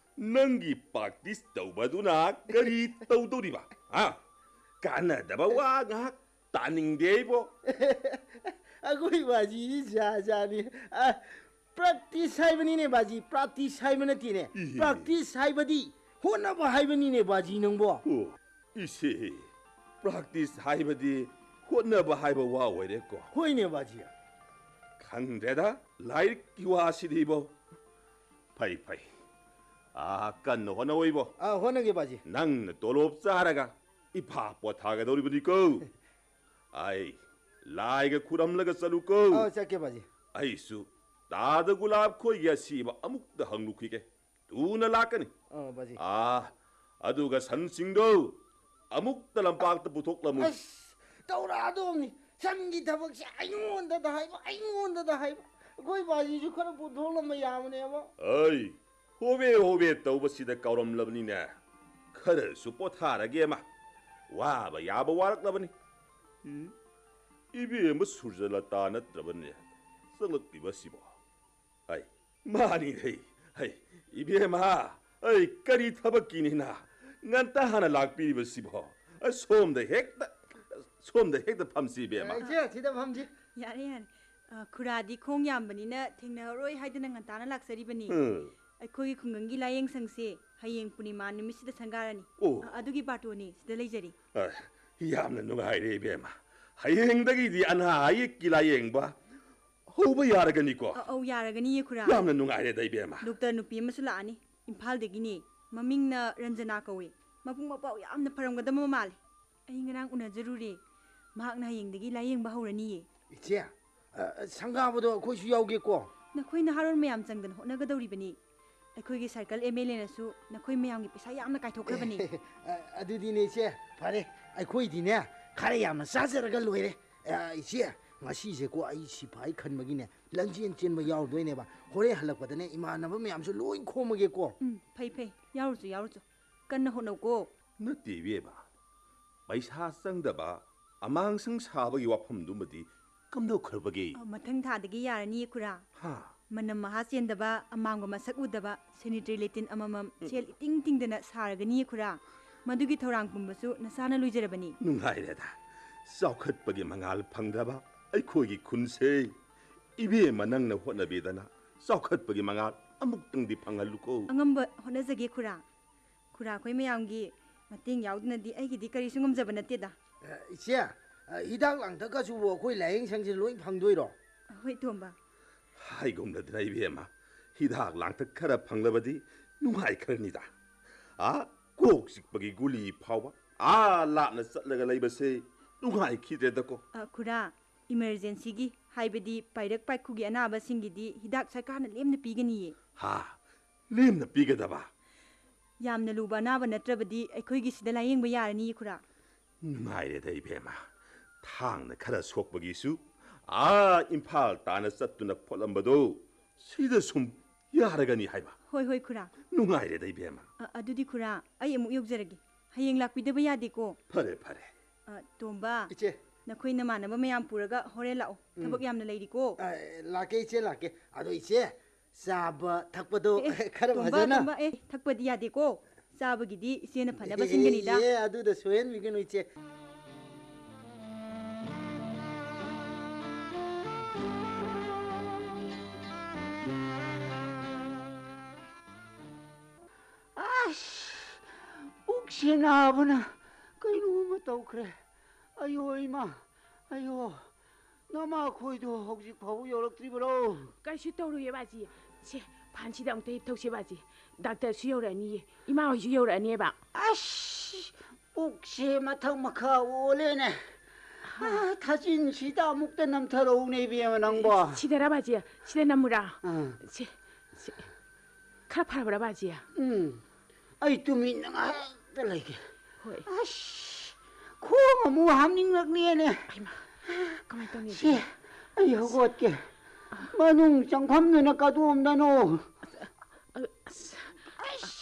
ꯅꯪꯒꯤ practice ꯇꯧꯕꯗꯨꯅ ꯀꯔꯤ ꯇꯧꯗꯧꯔꯤꯕ? ꯍꯥ? ꯀꯥꯟꯅꯗꯕ ꯋꯥ ꯉꯥꯏꯍꯥꯛ ꯇꯥꯅꯤꯡꯗꯦ ꯑꯩꯕꯣ꯫ ꯑꯩꯈꯣꯏ ꯕꯥꯖꯤꯁꯤ ꯖꯥꯠ ꯖꯥꯠꯅꯤ꯫ ꯑ, practice ꯍꯥꯏꯕꯅꯤꯅꯦ ꯕꯥꯖꯤ, practice ꯍꯥꯏꯕ ꯅꯠꯇꯦꯅꯦ꯫ ꯏꯍꯦ꯫ Practice ꯍꯥꯏꯕꯗꯤ ꯍꯣꯠꯅꯕ ꯍꯥꯏꯕꯅꯤꯅꯦ ꯕꯥꯖꯤ ꯅꯪꯕꯣ꯫ ꯑꯣ, ꯏꯁꯦ, practice ꯍꯥꯏꯕꯗꯤ ꯍꯣꯠꯅꯕ ꯍꯥꯏꯕ ꯋꯥ ꯑꯣꯏꯔꯦꯀꯣ꯫ ꯍꯣꯏꯅꯦ ꯕꯥꯖꯤ꯫ ꯈꯪꯗ꯭ꯔꯦꯗ, ꯂꯥꯏꯔꯤꯛꯀꯤ ꯋꯥꯁꯤꯗꯤꯕꯣ꯫ ꯐꯩ, ꯐꯩ꯫ ꯑꯥ, ꯀꯟꯅ ꯍꯣꯠꯅꯧ ꯏꯕꯣ꯫ ꯑꯥ, ꯍꯣꯠꯅꯒꯦ ꯕꯥꯖꯤ꯫ ꯅꯪꯅ ꯇꯣꯂꯣꯞ ꯆꯥꯔꯒ ꯏꯐꯥ ꯄꯣꯊꯥꯒꯗꯧꯔꯤꯕꯅꯤꯀꯣ꯫ ꯑꯩ ꯂꯥꯏꯒ ꯈꯨꯔꯝꯂꯒ ꯆꯠꯂꯨꯀꯣ꯫ ꯑꯥ, ꯆꯠꯀꯦ ꯕꯥꯖꯤ꯫ ꯑꯩꯁꯨ ꯇꯥꯗ ꯒꯨꯂꯥꯞ ꯈꯣꯏꯒꯤ ꯑꯁꯤꯕ ꯑꯃꯨꯛꯇ ꯍꯪꯂꯨꯈꯤꯒꯦ꯫ ꯊꯨꯅ ꯂꯥꯛꯀꯅꯤ꯫ ꯑꯥ, ꯕꯥꯖꯤ꯫ ꯑꯥ, ꯑꯗꯨꯒ ꯁꯟꯁꯤꯡꯗꯣ ꯑꯃꯨꯛꯇ ꯂꯝꯄꯥꯛꯇ ꯄꯨꯊꯣꯛꯂꯝꯃꯨ꯫ ꯑꯁ, ꯇꯧꯔꯛꯑꯗꯧꯅꯤ꯫ ꯁꯟꯒꯤ ꯊꯕꯛꯁꯦ ꯑꯩꯉꯣꯟꯗꯗ ꯍꯥꯏꯕ, ꯑꯩꯉꯣꯟꯗꯗ ꯍꯥꯏꯕ꯫ ꯑꯩꯈꯣꯏ ꯕꯥꯖꯤꯁꯨ ꯈꯔ ꯄꯨꯊꯣꯛꯂꯝꯕ ꯌꯥꯕꯅꯦꯕ꯫ ꯑꯩ ꯍꯣꯕꯦ ꯍꯣꯕꯦ ꯇꯧꯕꯁꯤꯗ ꯀꯥꯎꯔꯝꯂꯕꯅꯤꯅꯦ꯫ ꯈꯔꯁꯨ ꯄꯣꯊꯥꯔꯒꯦ ꯑꯃ꯫ ꯋꯥꯕ ꯌꯥꯕ ꯋꯥꯔꯛꯂꯕꯅꯤ꯫ ꯎꯝ? ꯏꯕꯦꯝꯃ ꯁꯨꯔꯖꯂꯇꯥ ꯅꯠꯇ꯭ꯔꯕꯅꯦ ꯆꯪꯂꯛꯂꯤꯕꯁꯤꯕꯣ? ꯑꯩ, ꯃꯥꯅꯤꯅꯦ꯫ ꯑꯩ, ꯏꯕꯦꯝꯃ, ꯑꯩ ꯀꯔꯤ ꯊꯕꯛꯀꯤꯅꯤꯅ ꯉꯟꯇꯥ ꯍꯥꯟꯅ ꯂꯥꯛꯄꯤꯔꯤꯕꯁꯤꯕꯣ? ꯑ, ꯁꯣꯝꯗ ꯍꯦꯛꯇ, ꯁꯣꯝꯗ ꯍꯦꯛꯇ ꯐꯝꯁꯤ, ꯏꯕꯦꯝꯃ꯫ ꯏꯆꯦ, ꯁꯤꯗ ꯐꯝꯁꯤ꯫ ꯌꯥꯔꯦ, ꯌꯥꯔꯦ꯫ ꯑ, ꯈꯨꯔꯥꯗꯤ ꯈꯣꯡ ꯌꯥꯝꯕꯅꯤꯅ ꯊꯦꯡꯅꯔꯔꯣꯏ ꯍꯥꯏꯗꯅ ꯉꯟꯇꯥꯅ ꯂꯥꯛꯆꯔꯤꯕꯅꯤ꯫ ꯎꯝ꯫ ꯑꯩꯈꯣꯏꯒꯤ ꯈꯨꯡꯒꯪꯒꯤ ꯂꯥꯏꯌꯦꯡ ꯁꯪꯁꯦ ꯍꯌꯦꯡ ꯄꯨꯔꯅꯤꯃꯥ ꯅꯨꯃꯤꯠꯁꯤꯗ ꯁꯪꯒꯥꯔꯅꯤ꯫ ꯑꯣ꯫ ꯑ, ꯑꯗꯨꯒꯤ ꯕꯥꯔꯇꯣꯟꯅꯤ, ꯁꯤꯗ ꯂꯩꯖꯔꯤ꯫ ꯑ, ꯌꯥꯝꯅ ꯅꯨꯡꯉꯥꯏꯔꯦ, ꯏꯕꯦꯝꯃ꯫ ꯍꯌꯦꯡꯗꯒꯤꯗꯤ ꯑꯅꯥ ꯑꯌꯦꯛꯀꯤ ꯂꯥꯏꯌꯦꯡꯕ ꯍꯧꯕ ꯌꯥꯔꯒꯅꯤꯀꯣ? ꯑ-, ꯑꯧ, ꯌꯥꯔꯒꯅꯤꯌꯦ, ꯈꯨꯔꯥ꯫ ꯌꯥꯝꯅ ꯅꯨꯡꯉꯥꯏꯔꯦꯗ, ꯏꯕꯦꯝꯃ꯫ ꯗꯣꯛꯇꯔ ꯅꯨꯄꯤ ꯑꯃꯁꯨ ꯂꯥꯛꯑꯅꯤ, ꯏꯝꯐꯥꯜꯗꯒꯤꯅꯤ꯫ ꯃꯃꯤꯡꯅ ꯔꯟꯖꯅꯥ ꯀꯧꯏ꯫ ꯃꯕꯨꯛ ꯃꯄꯥꯎ ꯌꯥꯝꯅ ꯐꯔꯝꯒꯗꯕ ꯃꯥꯜꯂꯤ꯫ ꯑꯩ ꯉꯔꯥꯡ ꯎꯅꯖꯔꯨꯔꯦ꯫ ꯃꯍꯥꯛꯅ ꯍꯌꯦꯡꯗꯒꯤ ꯂꯥꯌꯦꯡꯕ ꯍꯧꯔꯅꯤꯌꯦ꯫ ꯏꯆꯦ, ꯑ, ꯁꯪꯒꯥꯕꯗꯣ ꯑꯩꯈꯣꯏꯁꯨ ꯌꯥꯎꯒꯦꯀꯣ꯫ ꯅꯈꯣꯏ ꯅꯍꯥꯔꯣꯜ ꯃꯌꯥꯝ ꯆꯪꯗꯅ ꯍꯣꯠꯅꯒꯗꯧꯔꯤꯕꯅꯤ꯫ ꯑꯩꯈꯣꯏꯒꯤ ꯁꯔꯀꯜ ꯑꯦꯝ ꯑꯦꯜ ꯑꯦꯅꯁꯨ ꯅꯈꯣꯏ ꯃꯌꯥꯝꯒꯤ ꯄꯩꯁꯥ ꯌꯥꯝꯅ ꯀꯥꯏꯊꯣꯛꯈ꯭ꯔꯕꯅꯤ꯫ ꯑ, ꯑꯗꯨꯗꯤꯅꯦ ꯏꯆꯦ, ꯐꯔꯦ, ꯑꯩꯈꯣꯏꯗꯤꯅꯦ ꯈꯔ ꯌꯥꯝꯅ ꯆꯥꯖꯔꯒ ꯂꯣꯏꯔꯦ꯫ ꯑ, ꯏꯆꯦ, ꯉꯁꯤꯁꯦꯀꯣ ꯑꯩ ꯁꯤꯐꯥꯏ ꯈꯟꯕꯒꯤꯅꯦ ꯂꯝꯖꯦꯟ ꯆꯦꯟꯕ ꯌꯥꯎꯔꯨꯗꯣꯏꯅꯦꯕ꯫ ꯍꯣꯔꯦꯟ ꯍꯜꯂꯛꯄꯗꯅꯦ ꯏꯃꯥꯟꯅꯕ ꯃꯌꯥꯝꯁꯨ ꯂꯣꯏ ꯈꯣꯝꯃꯒꯦꯀꯣ꯫ ꯎꯝ, ꯐꯩ, ꯐꯩ꯫ ꯌꯥꯎꯔꯨꯆꯣ, ꯌꯥꯎꯔꯨꯆꯣ꯫ ꯀꯟꯅ ꯍꯣꯠꯅꯧꯀꯣ꯫ ꯅꯠꯇꯦ ꯏꯕꯦꯝꯃ, ꯄꯩꯁꯥ ꯆꯪꯗꯕ ꯑꯃꯥꯡꯁꯪ ꯁꯥꯕꯒꯤ ꯋꯥꯐꯝꯗꯨꯃꯗꯤ ꯀꯝꯗꯧꯈ꯭ꯔꯕꯒꯦ? ꯑ, ꯃꯊꯪ ꯊꯥꯗꯒꯤ ꯌꯥꯔꯅꯤꯌꯦ, ꯈꯨꯔꯥ꯫ ꯍꯥ? ꯃꯅꯝ ꯃꯍꯥ ꯆꯦꯟꯗꯕ, ꯑꯃꯥꯡꯕ ꯃꯁꯛ ꯎꯗꯕ sanitary latrine ꯑꯃꯃꯝ ꯎꯝ꯫ ꯁꯦꯜ ꯏꯇꯤꯡ ꯇꯤꯡꯗꯅ ꯁꯥꯔꯒꯅꯤꯌꯦ, ꯈꯨꯔꯥ꯫ ꯃꯗꯨꯒꯤ ꯊꯧꯔꯥꯡ ꯄꯨꯝꯕꯁꯨ ꯅꯁꯥꯅ ꯂꯣꯏꯖꯔꯕꯅꯤ꯫ ꯅꯨꯡꯉꯥꯏꯔꯦꯗ꯫ ꯆꯥꯎꯈꯠꯄꯒꯤ ꯃꯉꯥꯜ ꯐꯪꯗ꯭ꯔꯕ ꯑꯩꯈꯣꯏꯒꯤ ꯈꯨꯟꯁꯦ꯫ ꯏꯕꯦꯝꯃ, ꯅꯪꯅ ꯍꯣꯠꯅꯕꯤꯗꯅ ꯆꯥꯎꯈꯠꯄꯒꯤ ꯃꯉꯥꯜ ꯑꯃꯨꯛꯇꯪꯗꯤ ꯐꯪꯍꯜꯂꯨꯀꯣ꯫ ꯑꯉꯝꯕ ꯍꯣꯠꯅꯖꯒꯦ, ꯈꯨꯔꯥ꯫ ꯈꯨꯔꯥ, ꯑꯩꯈꯣꯏ ꯃꯌꯥꯝꯒꯤ ꯃꯇꯦꯡ ꯌꯥꯎꯗꯅꯗꯤ ꯑꯩꯒꯤꯗꯤ ꯀꯔꯤꯁꯨ ꯉꯝꯖꯕ ꯅꯠꯇꯦꯗ꯫ ꯑ, ꯏꯆꯦ, ꯑ, ꯍꯤꯗꯥꯛ ꯂꯥꯡꯊꯛꯀꯁꯨꯕꯨ ꯑꯩꯈꯣꯏ ꯂꯥꯏꯌꯦꯡ ꯁꯪꯁꯤꯗ ꯂꯣꯏ ꯐꯪꯗꯣꯏꯔꯣ? ꯍꯣꯏ, ꯇꯣꯝꯕ꯫ ꯍꯥꯏꯒꯨꯝꯅꯗꯅ, ꯏꯕꯦꯝꯃ, ꯍꯤꯗꯥꯛ ꯂꯥꯡꯊꯛ ꯈꯔ ꯐꯪꯂꯕꯗꯤ ꯅꯨꯡꯉꯥꯏꯈ꯭ꯔꯅꯤꯗ꯫ ꯑꯥ, ꯀꯣꯛ ꯆꯤꯛꯄꯒꯤ ꯒꯨꯂꯤ ꯐꯥꯎꯕ ꯑꯥ ꯂꯥꯞꯅ ꯆꯠꯂꯒ ꯂꯩꯕꯁꯦ ꯅꯨꯡꯉꯥꯏꯈꯤꯗ꯭ꯔꯦꯗꯀꯣ꯫ ꯑ, ꯈꯨꯔꯥ, emergencyꯒꯤ, ꯍꯥꯏꯕꯗꯤ ꯄꯥꯏꯔꯛ ꯄꯥꯏꯈꯨꯒꯤ ꯑꯅꯥꯕꯁꯤꯡꯒꯤꯗꯤ ꯍꯤꯗꯥꯛ ꯁꯔꯀꯥꯔꯅ ꯂꯦꯝꯅ ꯄꯤꯒꯅꯤꯌꯦ꯫ ꯍꯥ? ꯂꯦꯝꯅ ꯄꯤꯒꯗꯕ? ꯌꯥꯝꯅ ꯂꯨꯕ ꯑꯅꯥꯕ ꯅꯠꯇ꯭ꯔꯕꯗꯤ ꯑꯩꯈꯣꯏꯒꯤ ꯁꯤꯗ ꯂꯥꯌꯦꯡꯕ ꯌꯥꯔꯅꯤꯌꯦ, ꯈꯨꯔꯥ꯫ ꯅꯨꯡꯉꯥꯏꯔꯦꯗ, ꯏꯕꯦꯝꯃ꯫ ꯊꯥꯡꯅ ꯈꯔ ꯁꯣꯛꯄꯒꯤꯁꯨ ꯑꯥ ꯏꯝꯐꯥꯜ ꯇꯥꯅ ꯆꯠꯇꯨꯅ ꯈꯣꯠꯂꯝꯕꯗꯣ ꯁꯤꯗ ꯁꯨꯝ ꯌꯥꯔꯒꯅꯤ ꯍꯥꯏꯕ꯫ ꯍꯣꯏ, ꯍꯣꯏ, ꯈꯨꯔꯥ꯫ ꯅꯨꯡꯉꯥꯏꯔꯦꯗ, ꯏꯕꯦꯝꯃ꯫ ꯑ, ꯑꯗꯨꯗꯤ, ꯈꯨꯔꯥ, ꯑꯩ ꯑꯃꯨꯛ ꯌꯧꯖꯔꯒꯦ꯫ ꯍꯌꯦꯡ ꯂꯥꯛꯄꯤꯗꯕ ꯌꯥꯗꯦꯀꯣ꯫ ꯐꯔꯦ, ꯐꯔꯦ꯫ ꯑ, ꯇꯣꯝꯕ, ꯏꯆꯦ꯫ ꯅꯈꯣꯏ ꯅꯃꯥꯟꯅꯕ ꯃꯌꯥꯝ ꯄꯨꯔꯒ ꯍꯣꯔꯦꯟ ꯂꯥꯛꯑꯣ꯫ ꯎꯝ꯫ ꯊꯕꯛ ꯌꯥꯝꯅ ꯂꯩꯔꯤꯀꯣ꯫ ꯑ, ꯂꯥꯛꯀꯦ, ꯏꯆꯦ, ꯂꯥꯛꯀꯦ꯫ ꯑꯗꯣ, ꯏꯆꯦ, ꯆꯥꯕ ꯊꯛꯄꯗꯣ ꯑꯦ, ꯑꯦ, ꯈꯔ ꯇꯣꯝꯕ, ꯐꯖꯅ꯫ ꯇꯣꯝꯕ, ꯑꯦ, ꯊꯛꯄꯗꯤ ꯌꯥꯗꯦꯀꯣ꯫ ꯆꯥꯕꯒꯤꯗꯤ ꯏꯆꯦꯅ ꯐꯅꯕ ꯑꯦ, ꯁꯤꯟꯒꯅꯤꯗ꯫ ꯑꯦ, ꯑꯗꯨꯗ ꯁꯣꯏꯍꯟꯕꯤꯒꯅꯨ, ꯏꯆꯦ꯫ ꯑꯁ! ꯄꯨꯛꯁꯦ ꯅꯥꯕꯅ ꯀꯩꯅꯣꯝꯃ ꯇꯧꯈ꯭ꯔꯦ꯫ ꯑꯌꯣ ꯏꯃꯥ! ꯑꯌꯣ! ꯅꯃꯥꯈꯣꯏꯗꯣ ꯍꯧꯖꯤꯛ ꯐꯥꯎꯕ ꯌꯧꯔꯛꯇ꯭ꯔꯤꯕꯔꯣ? ꯀꯩꯁꯨ ꯇꯧꯔꯣꯏꯌꯦ ꯕꯥꯖꯤ꯫ ꯁꯦ, ꯐꯥꯟꯁꯤꯗ ꯑꯃꯨꯛꯇ ꯍꯤꯞꯊꯧꯁꯦ ꯕꯥꯖꯤ꯫ ꯗꯥꯛꯇꯔꯁꯨ ꯌꯧꯔꯛꯑꯅꯤꯌꯦ꯫ ꯏꯃꯥ ꯍꯣꯏꯁꯨ ꯌꯧꯔꯛꯑꯅꯦꯕ꯫ ꯑꯁ! ꯄꯨꯛꯁꯦ ꯃꯊꯛ ꯃꯈꯥ ꯑꯣꯜꯂꯦꯅꯦ꯫ ꯑꯥ, ꯊꯥꯖꯤꯟꯁꯤꯗ ꯑꯃꯨꯛꯇ ꯅꯝꯊꯔꯛꯎꯅꯦ, ꯏꯕꯦꯝꯃ, ꯅꯪꯕꯣ꯫ ꯁꯤꯗꯔꯥ ꯕꯥꯖꯤ? ꯁꯤꯗ ꯅꯝꯃꯨꯔꯥ? ꯑꯥ꯫ ꯁꯦ, ꯁꯦ꯫ ꯈꯔ ꯐꯔꯕ꯭ꯔꯥ ꯕꯥꯖꯤ? ꯎꯝ꯫ ꯑꯩ ꯇꯨꯃꯤꯟꯅ ꯉꯥꯏꯍꯥꯛꯇ ꯂꯩꯒꯦ꯫ ꯍꯣꯏ꯫ ꯑꯁ! ꯈꯣꯡ ꯑꯃꯨꯛ ꯍꯥꯝꯅꯤꯡꯂꯛꯂꯦꯅꯦ꯫ ꯍꯩꯃꯥ, ꯀꯃꯥꯏ ꯇꯧꯅꯤ ꯁꯤ, ꯑꯗꯨꯗꯤ? ꯑꯩ ꯍꯧꯒꯠꯀꯦ꯫ ꯃꯅꯨꯡ ꯆꯪꯐꯝꯗꯨꯅ ꯀꯗꯣꯝꯗꯅꯣ? ꯑꯁ, ꯑꯁ,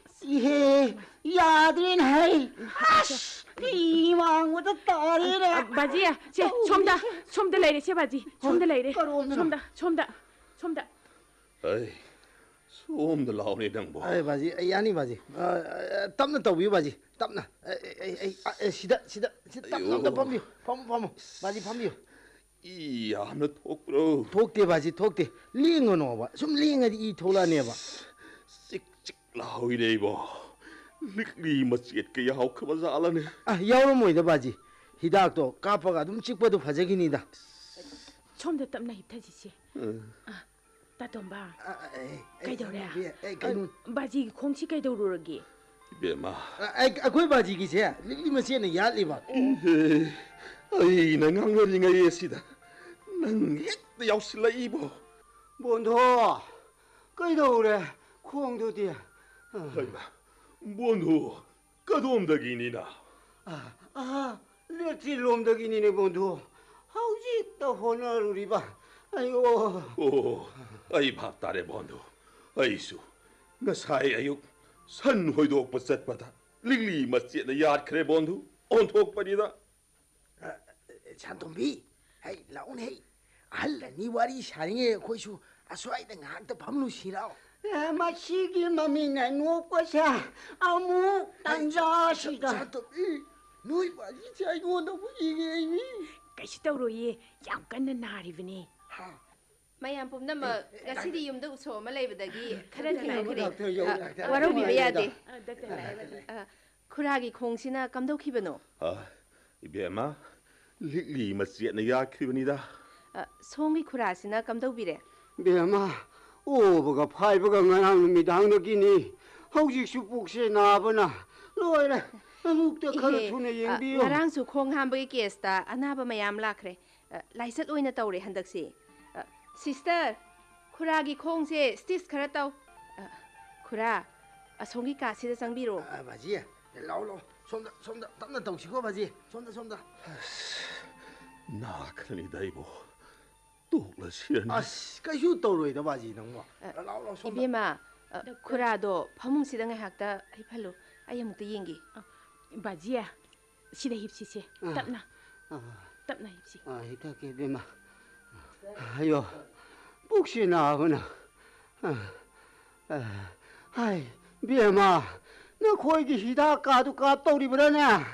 ꯑꯁ, ꯏꯍꯦ, ꯌꯥꯗ꯭ꯔꯦꯅꯦ ꯍꯩ꯫ ꯑꯁ! ꯄꯤ ꯃꯥꯡꯕꯗ ꯇꯥꯔꯦꯅꯦ꯫ ꯑ, ꯕꯥꯖꯤ, ꯁꯦ, ꯁꯣꯝꯗ, ꯁꯣꯝꯗ ꯂꯩꯔꯦ, ꯁꯦ, ꯕꯥꯖꯤ, ꯁꯣꯝꯗ ꯂꯩꯔꯦ꯫ ꯀꯔꯣꯝꯗꯅꯣ? ꯁꯣꯝꯗ, ꯁꯣꯝꯗ, ꯁꯣꯝꯗ꯫ ꯑꯩ, ꯁꯣꯝꯗ ꯂꯥꯎꯅꯦ ꯅꯪꯕꯣ꯫ ꯑꯩ, ꯕꯥꯖꯤ, ꯑꯩ ꯌꯥꯅꯤ, ꯕꯥꯖꯤ꯫ ꯑ, ꯑ, ꯇꯞꯅ ꯇꯧꯕꯤꯌꯨ, ꯕꯥꯖꯤ, ꯇꯞꯅ꯫ ꯑꯩ, ꯑꯩ, ꯑꯩ, ꯑꯩ, ꯑ, ꯑꯦ, ꯁꯤꯗ, ꯁꯤꯗ, ꯁꯤꯗ ꯇꯞꯅ ꯑꯝꯇ ꯑꯌꯣ꯫ ꯐꯝꯕꯤꯌꯨ, ꯐꯝꯃꯨ, ꯐꯝꯃꯨ꯫ ꯕꯥꯖꯤ, ꯐꯝꯕꯤꯌꯨ꯫ ꯏ ꯌꯥꯝꯅ ꯊꯣꯛꯄ꯭ꯔꯣ? ꯊꯣꯛꯇꯦ, ꯕꯥꯖꯤ, ꯊꯣꯛꯇꯦ꯫ ꯂꯦꯡꯒꯅꯣꯕ꯫ ꯁꯨꯝ ꯂꯦꯡꯉꯗꯤ ꯏ ꯊꯣꯛꯂꯛꯑꯅꯦꯕ꯫ ꯆꯤꯛ ꯆꯤꯛ ꯂꯥꯎꯏꯅꯦ ꯏꯕꯣ꯫ ꯂꯤꯛꯂꯤ ꯃꯆꯦꯠꯀ ꯌꯥꯎꯈ꯭ꯔꯕ ꯖꯥꯠꯂꯅꯦ? ꯑ, ꯌꯥꯎꯔꯝꯃꯣꯏꯗ, ꯕꯥꯖꯤ꯫ ꯍꯤꯗꯥꯛꯇꯣ ꯀꯥꯞꯄꯒ ꯑꯗꯨꯝ ꯆꯤꯛꯄꯗꯨ ꯐꯖꯈꯤꯅꯤꯗ꯫ ꯁꯣꯝꯗ ꯇꯞꯅ ꯍꯤꯞꯊꯁꯤꯁꯦ꯫ ꯎꯝ꯫ ꯑ, ꯇꯥꯇꯣꯝꯕ꯫ ꯑ, ꯑ, ꯑꯦ, ꯑꯦ, ꯀꯩꯗꯧꯔꯦ? ꯑꯦ, ꯀꯩꯅꯣ? ꯕꯥꯖꯤꯒꯤ ꯈꯣꯡꯁꯤ ꯀꯩꯗꯧꯔꯨꯔꯒꯦ? ꯏꯕꯦꯝꯃ꯫ ꯑ, ꯑꯩ, ꯑꯩꯈꯣꯏ ꯕꯥꯖꯤꯒꯤꯁꯦ ꯂꯤꯛꯂꯤ ꯃꯆꯦꯠꯅ ꯌꯥꯠꯂꯤꯕ꯫ ꯏꯍꯦ, ꯑꯩꯅ ꯉꯥꯡꯅꯔꯤꯉꯩ ꯑꯁꯤꯗ ꯅꯪ ꯍꯦꯛꯇ ꯌꯥꯎꯁꯤꯜꯂꯛꯏꯕꯣ꯫ ꯕꯣꯟꯙꯣ, ꯀꯩꯗꯧꯔꯦ ꯈꯣꯡꯗꯨꯗꯤ? ꯍꯩꯃꯥ, ꯕꯣꯟꯙꯨ, ꯀꯗꯣꯝꯗꯒꯤꯅꯤꯅ? ꯑ, ꯑ, ꯂꯦꯇ꯭ꯔꯤꯟ ꯂꯣꯝꯗꯒꯤꯅꯤꯅꯦ, ꯕꯣꯟꯙꯨ꯫ ꯍꯧꯖꯤꯛꯇ ꯍꯣꯠꯅꯔꯨꯔꯤꯕ꯫ ꯑꯌꯣ꯫ ꯑꯣ, ꯑꯩ ꯚꯥꯞ ꯇꯥꯔꯦ, ꯕꯣꯟꯙꯨ꯫ ꯑꯩꯁꯨ ꯉꯁꯥꯏ ꯑꯌꯨꯛ ꯁꯟ ꯍꯣꯏꯗꯣꯛꯄ ꯆꯠꯄꯗ ꯂꯤꯛꯂꯤ ꯃꯆꯦꯠꯅ ꯌꯥꯠꯈ꯭ꯔꯦ, ꯕꯣꯟꯙꯨ꯫ ꯑꯣꯟꯊꯣꯛꯄꯅꯤꯗ꯫ ꯑ, ꯁꯥꯟꯇꯣꯝꯕꯤ, ꯍꯩ, ꯂꯥꯛꯎꯅꯦ, ꯍꯩ꯫ ꯑꯍꯜ ꯑꯅꯤ ꯋꯥꯔꯤ ꯁꯥꯔꯤꯉꯩ ꯑꯩꯈꯣꯏꯁꯨ ꯑꯁ꯭ꯋꯥꯏꯗ ꯉꯥꯏꯍꯥꯛꯇ ꯐꯝꯂꯨꯁꯤꯔꯣ? ꯑꯦ, ꯃꯁꯤꯒꯤ ꯃꯃꯤꯡꯅ ꯅꯣꯛꯄꯁꯦ ꯑꯃꯨꯛ ꯍꯩ, ꯇꯟꯖꯥꯁꯤꯗ꯫ ꯁꯥꯟꯇꯣꯝꯕꯤ, ꯅꯣꯏ ꯋꯥꯔꯤꯁꯦ ꯑꯩꯉꯣꯟꯗ ꯑꯃꯨꯛ ꯌꯦꯡꯉꯛꯏꯅꯤ꯫ ꯀꯩꯁꯨ ꯇꯧꯔꯣꯏꯌꯦ, ꯌꯥꯝ ꯀꯟꯅ ꯅꯥꯔꯤꯕꯅꯦ꯫ ꯍꯥ? ꯃꯌꯥꯝ ꯄꯨꯝꯅꯃꯛ ꯑꯦ, ꯑꯦ, ꯉꯁꯤꯗꯤ ꯌꯨꯝꯗ ꯎꯁꯣꯞ ꯑꯃ ꯂꯩꯕꯗꯒꯤ ꯈꯔ ꯊꯦꯡꯅꯈ꯭ꯔꯦ꯫ ꯗꯥꯛꯇꯔ ꯌꯧꯔꯦ, ꯑ, ꯗꯥꯛꯇꯔ ꯋꯥꯔꯧꯕꯤꯕ ꯌꯧꯔꯦ꯫ ꯌꯥꯗꯦ꯫ ꯑ, ꯗꯥꯛꯇꯔ ꯂꯥꯛꯑꯦ, ꯗꯥꯛꯇꯔ꯫ ꯑ, ꯈꯨꯔꯥꯒꯤ ꯈꯣꯡꯁꯤꯅ ꯀꯝꯗꯧꯈꯤꯕꯅꯣ? ꯑ, ꯏꯕꯦꯝꯃ, ꯂꯤꯛꯂꯤ ꯃꯆꯦꯠꯅ ꯌꯥꯠꯈꯤꯕꯅꯤꯗ꯫ ꯑ, ꯁꯣꯝꯒꯤ ꯈꯨꯔꯥꯁꯤꯅ ꯀꯝꯗꯧꯕꯤꯔꯦ? ꯏꯕꯦꯝꯃ, ꯑꯣꯕꯒ ꯐꯥꯏꯕꯒ ꯉꯔꯥꯡ ꯅꯨꯃꯤꯗꯥꯡꯗꯒꯤꯅꯤ꯫ ꯍꯧꯖꯤꯛꯁꯨ ꯄꯨꯛꯁꯦ ꯅꯥꯕꯅ ꯂꯣꯏꯔꯦ꯫ ꯑꯃꯨꯛꯇ ꯈꯔ ꯏꯍꯦ, ꯊꯨꯅ ꯑ, ꯌꯦꯡꯕꯤꯌꯨ꯫ ꯉꯔꯥꯡꯁꯨ ꯈꯣꯡ ꯍꯥꯝꯕꯒꯤ ꯀꯦꯁꯇ ꯑꯅꯥꯕ ꯃꯌꯥꯝ ꯂꯥꯛꯈ꯭ꯔꯦ꯫ ꯑ, ꯂꯥꯏꯆꯠ ꯑꯣꯏꯅ ꯇꯧꯔꯦ ꯍꯟꯗꯛꯁꯦ꯫ ꯑ, ꯁꯤꯁꯇꯔ, ꯈꯨꯔꯥꯒꯤ ꯈꯣꯡꯁꯦ ꯁ꯭ꯇꯤꯆ ꯈꯔ ꯇꯧ꯫ ꯑ, ꯈꯨꯔꯥ, ꯑꯁꯣꯝꯒꯤ ꯀꯥꯁꯤꯗ ꯆꯪꯕꯤꯔꯣ꯫ ꯑ, ꯕꯥꯖꯤ, ꯂꯥꯛꯑꯣ, ꯂꯥꯛꯑꯣ꯫ ꯁꯣꯝꯗ, ꯁꯣꯝꯗ ꯇꯞꯅ ꯇꯧꯁꯤꯀꯣ, ꯕꯥꯖꯤ꯫ ꯁꯣꯝꯗ, ꯁꯣꯝꯗ꯫ ꯑꯁ, ꯅꯥꯈ꯭ꯔꯅꯤꯗ ꯑꯩꯕꯨ꯫ ꯇꯣꯛꯂꯁꯤꯔꯅꯤ꯫ ꯑꯁ, ꯀꯩꯁꯨ ꯇꯧꯔꯣꯏꯗ, ꯕꯥꯖꯤ, ꯅꯪꯕꯣ꯫ ꯑ, ꯂꯥꯛꯑꯣ, ꯂꯥꯛꯑꯣ, ꯁꯣꯝꯗ꯫ ꯏꯕꯦꯝꯃ, ꯑ, ꯈꯨꯔꯥꯗꯣ ꯐꯃꯨꯡꯁꯤꯗ ꯉꯥꯏꯍꯥꯛꯇ ꯍꯤꯞꯍꯜꯂꯨ꯫ ꯑꯩ ꯑꯃꯨꯛꯇ ꯌꯦꯡꯒꯦ꯫ ꯑ, ꯕꯥꯖꯤ, ꯁꯤꯗ ꯍꯤꯞꯁꯤꯁꯦ꯫ ꯑꯥ꯫ ꯇꯞꯅ꯫ ꯑꯥ꯫ ꯇꯞꯅ ꯍꯤꯞꯁꯤ꯫ ꯑꯥ, ꯍꯤꯞꯊꯒꯦ, ꯏꯕꯦꯝꯃ꯫ ꯑꯌꯣ, ꯄꯨꯛꯁꯤ ꯅꯥꯕꯅ꯫ ꯑꯥ, ꯑꯥ, ꯍꯥꯏ, ꯏꯕꯦꯝꯃ, ꯅꯈꯣꯏꯒꯤ ꯍꯤꯗꯥꯛ ꯀꯥꯗꯨ ꯀꯥꯞꯇꯧꯔꯤꯕ꯭ꯔꯥꯅꯦ?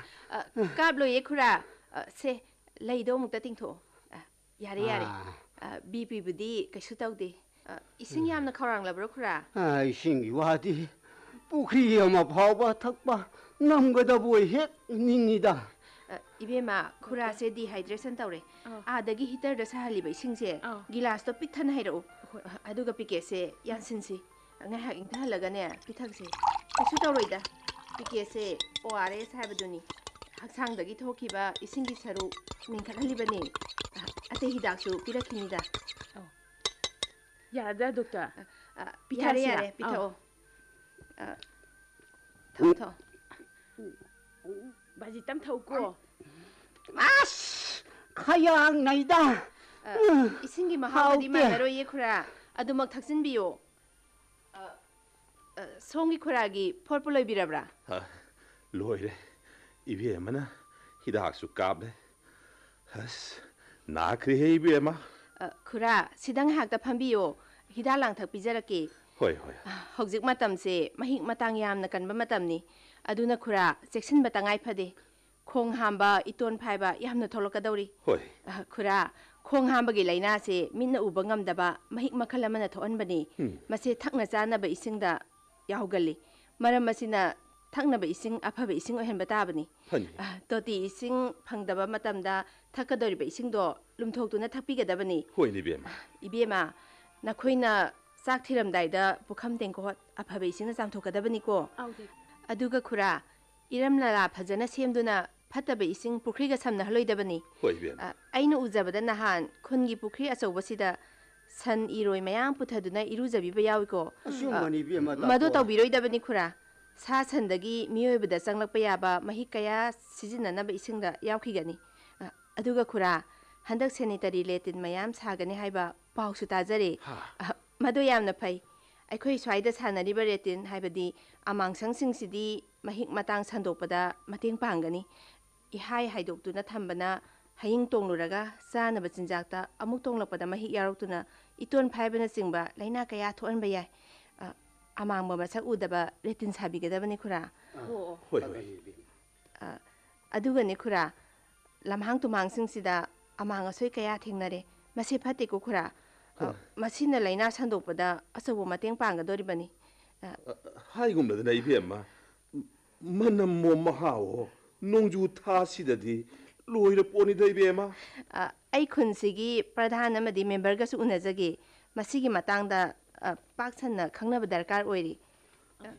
ꯑ, ꯀꯥꯞꯂꯣꯏꯌꯦ, ꯈꯨꯔꯥ꯫ ꯑ, ꯁꯦ, ꯂꯩꯗꯣ ꯑꯃꯨꯛꯇ ꯇꯤꯡꯊꯣꯛꯑꯣ꯫ ꯑ, ꯌꯥꯔꯦ, ꯌꯥꯔꯦ꯫ ꯑꯥ꯫ ꯑ, ꯕꯤ ꯄꯤꯕꯨꯗꯤ ꯀꯩꯁꯨ ꯇꯧꯗꯦ꯫ ꯑ, ꯏꯁꯤꯡ ꯌꯥꯝꯅ ꯈꯧꯔꯥꯡꯂꯕ꯭ꯔꯣ, ꯈꯨꯔꯥ? ꯑ, ꯏꯁꯤꯡꯒꯤ ꯋꯥꯗꯤ ꯄꯨꯈ꯭ꯔꯤ ꯑꯃ ꯐꯥꯎꯕ ꯊꯛꯄ ꯉꯝꯒꯗꯕ ꯑꯣꯏ ꯍꯦꯛ ꯅꯤꯡꯉꯤꯗ꯫ ꯑ, ꯏꯕꯦꯝꯃ, ꯈꯨꯔꯥꯁꯦ dehydration ꯇꯧꯔꯦ꯫ ꯑꯥ꯫ ꯑꯥꯗꯒꯤ heaterꯗ ꯁꯥꯍꯜꯂꯤꯕ ꯏꯁꯤꯡꯁꯦ ꯑꯥ꯫ ꯒꯤꯂꯥꯁꯇꯣ ꯄꯤꯛ ꯊꯟꯅ ꯍꯩꯔꯛꯎ꯫ ꯍꯣꯏ꯫ ꯑ, ꯑꯗꯨꯒ ꯄꯤꯀꯦꯠꯁꯦ ꯌꯥꯟꯁꯤꯟꯁꯤ꯫ ꯉꯥꯏꯍꯥꯛ ꯏꯪꯊꯍꯜꯂꯒꯅꯦ ꯄꯤꯊꯛꯁꯦ꯫ ꯀꯩꯁꯨ ꯇꯧꯔꯣꯏꯗ꯫ ꯄꯤꯀꯦꯠꯁꯦ ꯑꯣ ꯑꯥꯔ ꯑꯦꯁ ꯍꯥꯏꯕꯗꯨꯅꯤ꯫ ꯍꯛꯆꯥꯡꯗꯒꯤ ꯊꯣꯛꯈꯤꯕ ꯏꯁꯤꯡꯒꯤ ꯁꯔꯨꯛ ꯃꯦꯟꯈꯠꯍꯜꯂꯤꯕꯅꯤ꯫ ꯑ, ꯑꯇꯩ ꯍꯤꯗꯥꯛꯁꯨ ꯄꯤꯔꯛꯈꯤꯅꯤꯗ꯫ ꯑꯧ꯫ ꯌꯥꯔꯗ꯭ꯔꯥ, ꯗꯣꯛꯇꯔ? ꯑ, ꯑ, ꯌꯥꯔꯦ, ꯄꯤꯊꯛꯑꯁꯤꯔꯥ? ꯌꯥꯔꯦ, ꯑꯥ꯫ ꯄꯤꯊꯛꯑꯣ꯫ ꯑ, ꯊꯛꯑꯣ, ꯊꯛꯑꯣ꯫ ꯕꯥꯖꯤ ꯇꯝ ꯊꯛꯎꯀꯣ꯫ ꯑꯁ! ꯈꯌꯥꯡ ꯅꯩꯗ꯫ ꯑ, ꯎꯝ, ꯏꯁꯤꯡꯒꯤ ꯃꯍꯥꯎꯒꯗꯤ ꯍꯥꯎꯇꯦ꯫ ꯃꯥꯟꯅꯔꯣꯏꯌꯦ, ꯈꯨꯔꯥ꯫ ꯑꯗꯨꯃꯛ ꯊꯛꯆꯤꯟꯕꯤꯌꯣ꯫ ꯑ, ꯑ, ꯁꯣꯝꯒꯤ ꯈꯨꯔꯥꯒꯤ ꯐꯣꯔꯄꯨ ꯂꯣꯏꯕꯤꯔꯕ꯭ꯔꯥ? ꯑ, ꯂꯣꯏꯔꯦ꯫ ꯏꯕꯦꯝꯃꯅ ꯍꯤꯗꯥꯛꯁꯨ ꯀꯥꯞꯂꯦ꯫ ꯑꯁ, ꯅꯥꯈ꯭ꯔꯦꯍꯦ, ꯏꯕꯦꯝꯃ꯫ ꯑ, ꯈꯨꯔꯥ, ꯁꯤꯗ ꯉꯥꯏꯍꯥꯛꯇ ꯐꯝꯕꯤꯌꯣ꯫ ꯍꯤꯗꯥꯛ ꯂꯥꯡꯊꯛ ꯄꯤꯖꯔꯛꯀꯦ꯫ ꯍꯣꯏ, ꯍꯣꯏ꯫ ꯑ, ꯍꯧꯖꯤꯛ ꯃꯇꯝꯁꯦ ꯃꯍꯤꯛ ꯃꯇꯥꯡ ꯌꯥꯝꯅ ꯀꯟꯕ ꯃꯇꯝꯅꯤ꯫ ꯑꯗꯨꯅ ꯈꯨꯔꯥ, ꯆꯦꯛꯁꯤꯟꯕ ꯇꯉꯥꯏ ꯐꯗꯦ꯫ ꯈꯣꯡ ꯍꯥꯝꯕ, ꯏꯇꯣꯟ ꯐꯥꯏꯕ ꯌꯥꯝꯅ ꯊꯣꯛꯂꯛꯀꯗꯧꯔꯤ꯫ ꯍꯣꯏ꯫ ꯑ, ꯈꯨꯔꯥ, ꯈꯣꯡ ꯍꯥꯝꯕꯒꯤ ꯂꯥꯏꯅꯥꯁꯦ ꯃꯤꯠꯅ ꯎꯕ ꯉꯝꯗꯕ ꯃꯍꯤꯛ ꯃꯈꯜ ꯑꯃꯅ ꯊꯣꯛꯍꯟꯕꯅꯤ꯫ ꯎꯝ꯫ ꯃꯁꯦ ꯊꯛꯅ ꯆꯥꯅꯕ ꯏꯁꯤꯡꯗ ꯌꯥꯎꯒꯜꯂꯤ꯫ ꯃꯔꯝ ꯑꯁꯤꯅ ꯊꯛꯅꯕ ꯏꯁꯤꯡ ꯑꯐꯕ ꯏꯁꯤꯡ ꯑꯣꯏꯍꯟꯕ ꯇꯥꯕꯅꯤ꯫ ꯐꯅꯤ꯫ ꯑ, ꯇꯣꯇꯤ ꯏꯁꯤꯡ ꯐꯪꯗꯕ ꯃꯇꯝꯗ ꯊꯛꯀꯗꯧꯔꯤꯕ ꯏꯁꯤꯡꯗꯣ ꯂꯨꯝꯊꯣꯛꯇꯨꯅ ꯊꯛꯄꯤꯒꯗꯕꯅꯤ꯫ ꯍꯣꯏꯅꯦ, ꯏꯕꯦꯝꯃ꯫ ꯏꯕꯦꯝꯃ, ꯅꯈꯣꯏꯅ ꯆꯥꯛ ꯊꯤꯔꯝꯗꯥꯏꯗ ꯄꯨꯈꯝ ꯇꯦꯡꯀꯣꯠ ꯑꯐꯕ ꯏꯁꯤꯡꯅ ꯆꯥꯝꯊꯣꯛꯀꯗꯕꯅꯤꯀꯣ꯫ ꯑꯧ, ꯗꯦ꯫ ꯑꯗꯨꯒ ꯈꯨꯔꯥ, ꯏꯔꯝ ꯅꯂꯥ ꯐꯖꯅ ꯁꯦꯝꯗꯨꯅ ꯐꯠꯇꯕ ꯏꯁꯤꯡ ꯄꯨꯈ꯭ꯔꯤꯒ ꯁꯝꯅꯍꯜꯂꯣꯏꯗꯕꯅꯤ꯫ ꯍꯣꯏ, ꯏꯕꯦꯝꯃ꯫ ꯑ, ꯑꯩꯅ ꯎꯖꯕꯗ ꯅꯍꯥꯟ ꯈꯨꯟꯒꯤ ꯄꯨꯈ꯭ꯔꯤ ꯑꯆꯧꯕꯁꯤꯗ ꯁꯟ ꯏꯔꯣꯏ ꯃꯌꯥꯝ ꯄꯨꯊꯗꯨꯅ ꯏꯔꯨꯖꯕꯤꯕ ꯌꯥꯎꯏꯀꯣ꯫ ꯑꯆꯨꯝꯕꯅꯤ, ꯑ, ꯏꯕꯦꯝꯃ, ꯃꯗꯨ ꯇꯥꯊꯣꯛꯑꯣ꯫ ꯇꯧꯕꯤꯔꯣꯏꯗꯕꯅꯤ, ꯈꯨꯔꯥ꯫ ꯁꯥ ꯁꯟꯗꯒꯤ ꯃꯤꯑꯣꯏꯕꯗ ꯆꯪꯂꯛꯄ ꯌꯥꯕ ꯃꯍꯤꯛ ꯀꯌꯥ ꯁꯤꯖꯤꯟꯅꯅꯕ ꯏꯁꯤꯡꯗ ꯌꯥꯎꯈꯤꯒꯅꯤ꯫ ꯑ, ꯑꯗꯨꯒ ꯈꯨꯔꯥ, ꯍꯟꯗꯛ sanitary latrine ꯃꯌꯥꯝ ꯁꯥꯒꯅꯤ ꯍꯥꯏꯕ ꯄꯥꯎꯁꯨ ꯇꯥꯖꯔꯦ꯫ ꯍꯥ꯫ ꯑ, ꯃꯗꯨ ꯌꯥꯝꯅ ꯐꯩ꯫ ꯑꯩꯈꯣꯏ ꯁ꯭ꯋꯥꯏꯗ ꯁꯥꯟꯅꯔꯤꯕ latrine ꯍꯥꯏꯕꯗꯤ ꯑꯃꯥꯡꯁꯪꯁꯤꯡꯁꯤꯗꯤ ꯃꯍꯤꯛ ꯃꯇꯥꯡ ꯁꯟꯗꯣꯛꯄꯗ ꯃꯇꯦꯡ ꯄꯥꯡꯒꯅꯤ꯫ ꯏꯍꯥꯏ ꯍꯥꯏꯗꯣꯛꯇꯨꯅ ꯊꯝꯕꯅ ꯍꯌꯤꯡ ꯇꯣꯡꯂꯨꯔꯒ ꯆꯥꯅꯕ ꯆꯤꯟꯖꯥꯛꯇ ꯑꯃꯨꯛ ꯇꯣꯡꯂꯛꯄꯗ ꯃꯍꯤꯛ ꯌꯥꯎꯔꯛꯇꯨꯅ ꯏꯇꯣꯟ ꯐꯥꯏꯕꯅꯆꯤꯡꯕ ꯂꯥꯏꯅꯥ ꯀꯌꯥ ꯊꯣꯛꯍꯟꯕ ꯌꯥꯏ꯫ ꯑ, ꯑꯃꯥꯡꯕ ꯃꯁꯛ ꯎꯗꯕ ꯔꯦꯇꯤꯟ ꯁꯥꯕꯤꯒꯗꯕꯅꯤ, ꯈꯨꯔꯥ꯫ ꯑꯣ, ꯑꯣ꯫ ꯍꯣꯏ, ꯐꯔꯦ, ꯍꯣꯏ꯫ ꯏꯕꯦꯝꯃ꯫ ꯑ, ꯑꯗꯨꯒꯅꯤ, ꯈꯨꯔꯥ, ꯂꯝꯍꯥꯡ ꯇꯨꯝꯍꯥꯡꯁꯤꯡꯁꯤꯗ ꯑꯃꯥꯡ ꯑꯁꯣꯏ ꯀꯌꯥ ꯊꯦꯡꯅꯔꯦ꯫ ꯃꯁꯤ ꯐꯠꯇꯦꯀꯣ, ꯈꯨꯔꯥ꯫ ꯑ, ꯈꯨꯔꯥ꯫ ꯃꯁꯤꯅ ꯂꯥꯏꯅꯥ ꯁꯟꯗꯣꯛꯄꯗ ꯑꯆꯧꯕ ꯃꯇꯦꯡ ꯄꯥꯡꯒꯗꯧꯔꯤꯕꯅꯤ꯫ ꯑ, ꯍꯥꯏꯒꯨꯝꯗꯅ, ꯏꯕꯦꯝꯃ, ꯃꯅꯝ ꯃꯣꯝ ꯃꯍꯥꯎ ꯅꯣꯡꯖꯨ ꯊꯥꯁꯤꯗꯗꯤ ꯂꯣꯏꯔ ꯄꯣꯠꯅꯤꯗ, ꯏꯕꯦꯝꯃ꯫ ꯑ, ꯑꯩ ꯈꯨꯟꯁꯤꯒꯤ ꯄ꯭ꯔꯙꯥꯟ ꯑꯃꯗꯤ ꯃꯦꯝꯕꯔꯒꯁꯨ ꯎꯅꯖꯒꯦ꯫ ꯃꯁꯤꯒꯤ ꯃꯇꯥꯡꯗ, ꯑ, ꯄꯥꯛ ꯁꯟꯅ ꯈꯪꯅꯕ ꯗꯔꯀꯥꯔ ꯑꯣꯏꯔꯤ꯫ ꯑ,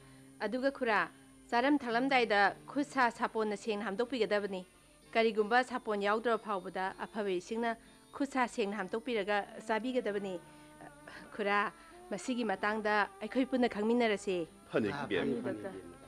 ꯑꯗꯨꯒ, ꯈꯨꯔꯥ, ꯆꯥꯔꯝ ꯊꯛꯂꯝꯗꯥꯏꯗ ꯈꯨꯠ ꯁꯥ ꯁꯥꯄꯣꯟꯅ ꯁꯦꯡꯅ ꯍꯥꯝꯗꯣꯛꯄꯤꯒꯗꯕꯅꯤ꯫ ꯀꯔꯤꯒꯨꯝꯕ ꯁꯥꯄꯣꯟ ꯌꯥꯎꯗ꯭ꯔꯕ ꯐꯥꯎꯕꯗ ꯑꯐꯕ ꯏꯁꯤꯡꯅ ꯈꯨꯠ ꯁꯥ ꯁꯦꯡꯅ ꯍꯥꯝꯗꯣꯛꯄꯤꯔꯒ ꯆꯥꯕꯤꯒꯗꯕꯅꯤ꯫ ꯑ, ꯈꯨꯔꯥ, ꯃꯁꯤꯒꯤ ꯃꯇꯥꯡꯗ ꯑꯩꯈꯣꯏ ꯄꯨꯟꯅ ꯈꯪꯃꯤꯟꯅꯔꯁꯤ꯫ ꯐꯅꯤ, ꯑꯥ, ꯏꯕꯦꯝꯃ꯫ ꯐꯅꯤ, ꯗꯣꯛꯇꯔ꯫ ꯐꯅꯤ, ꯏꯕꯦꯝꯃ꯫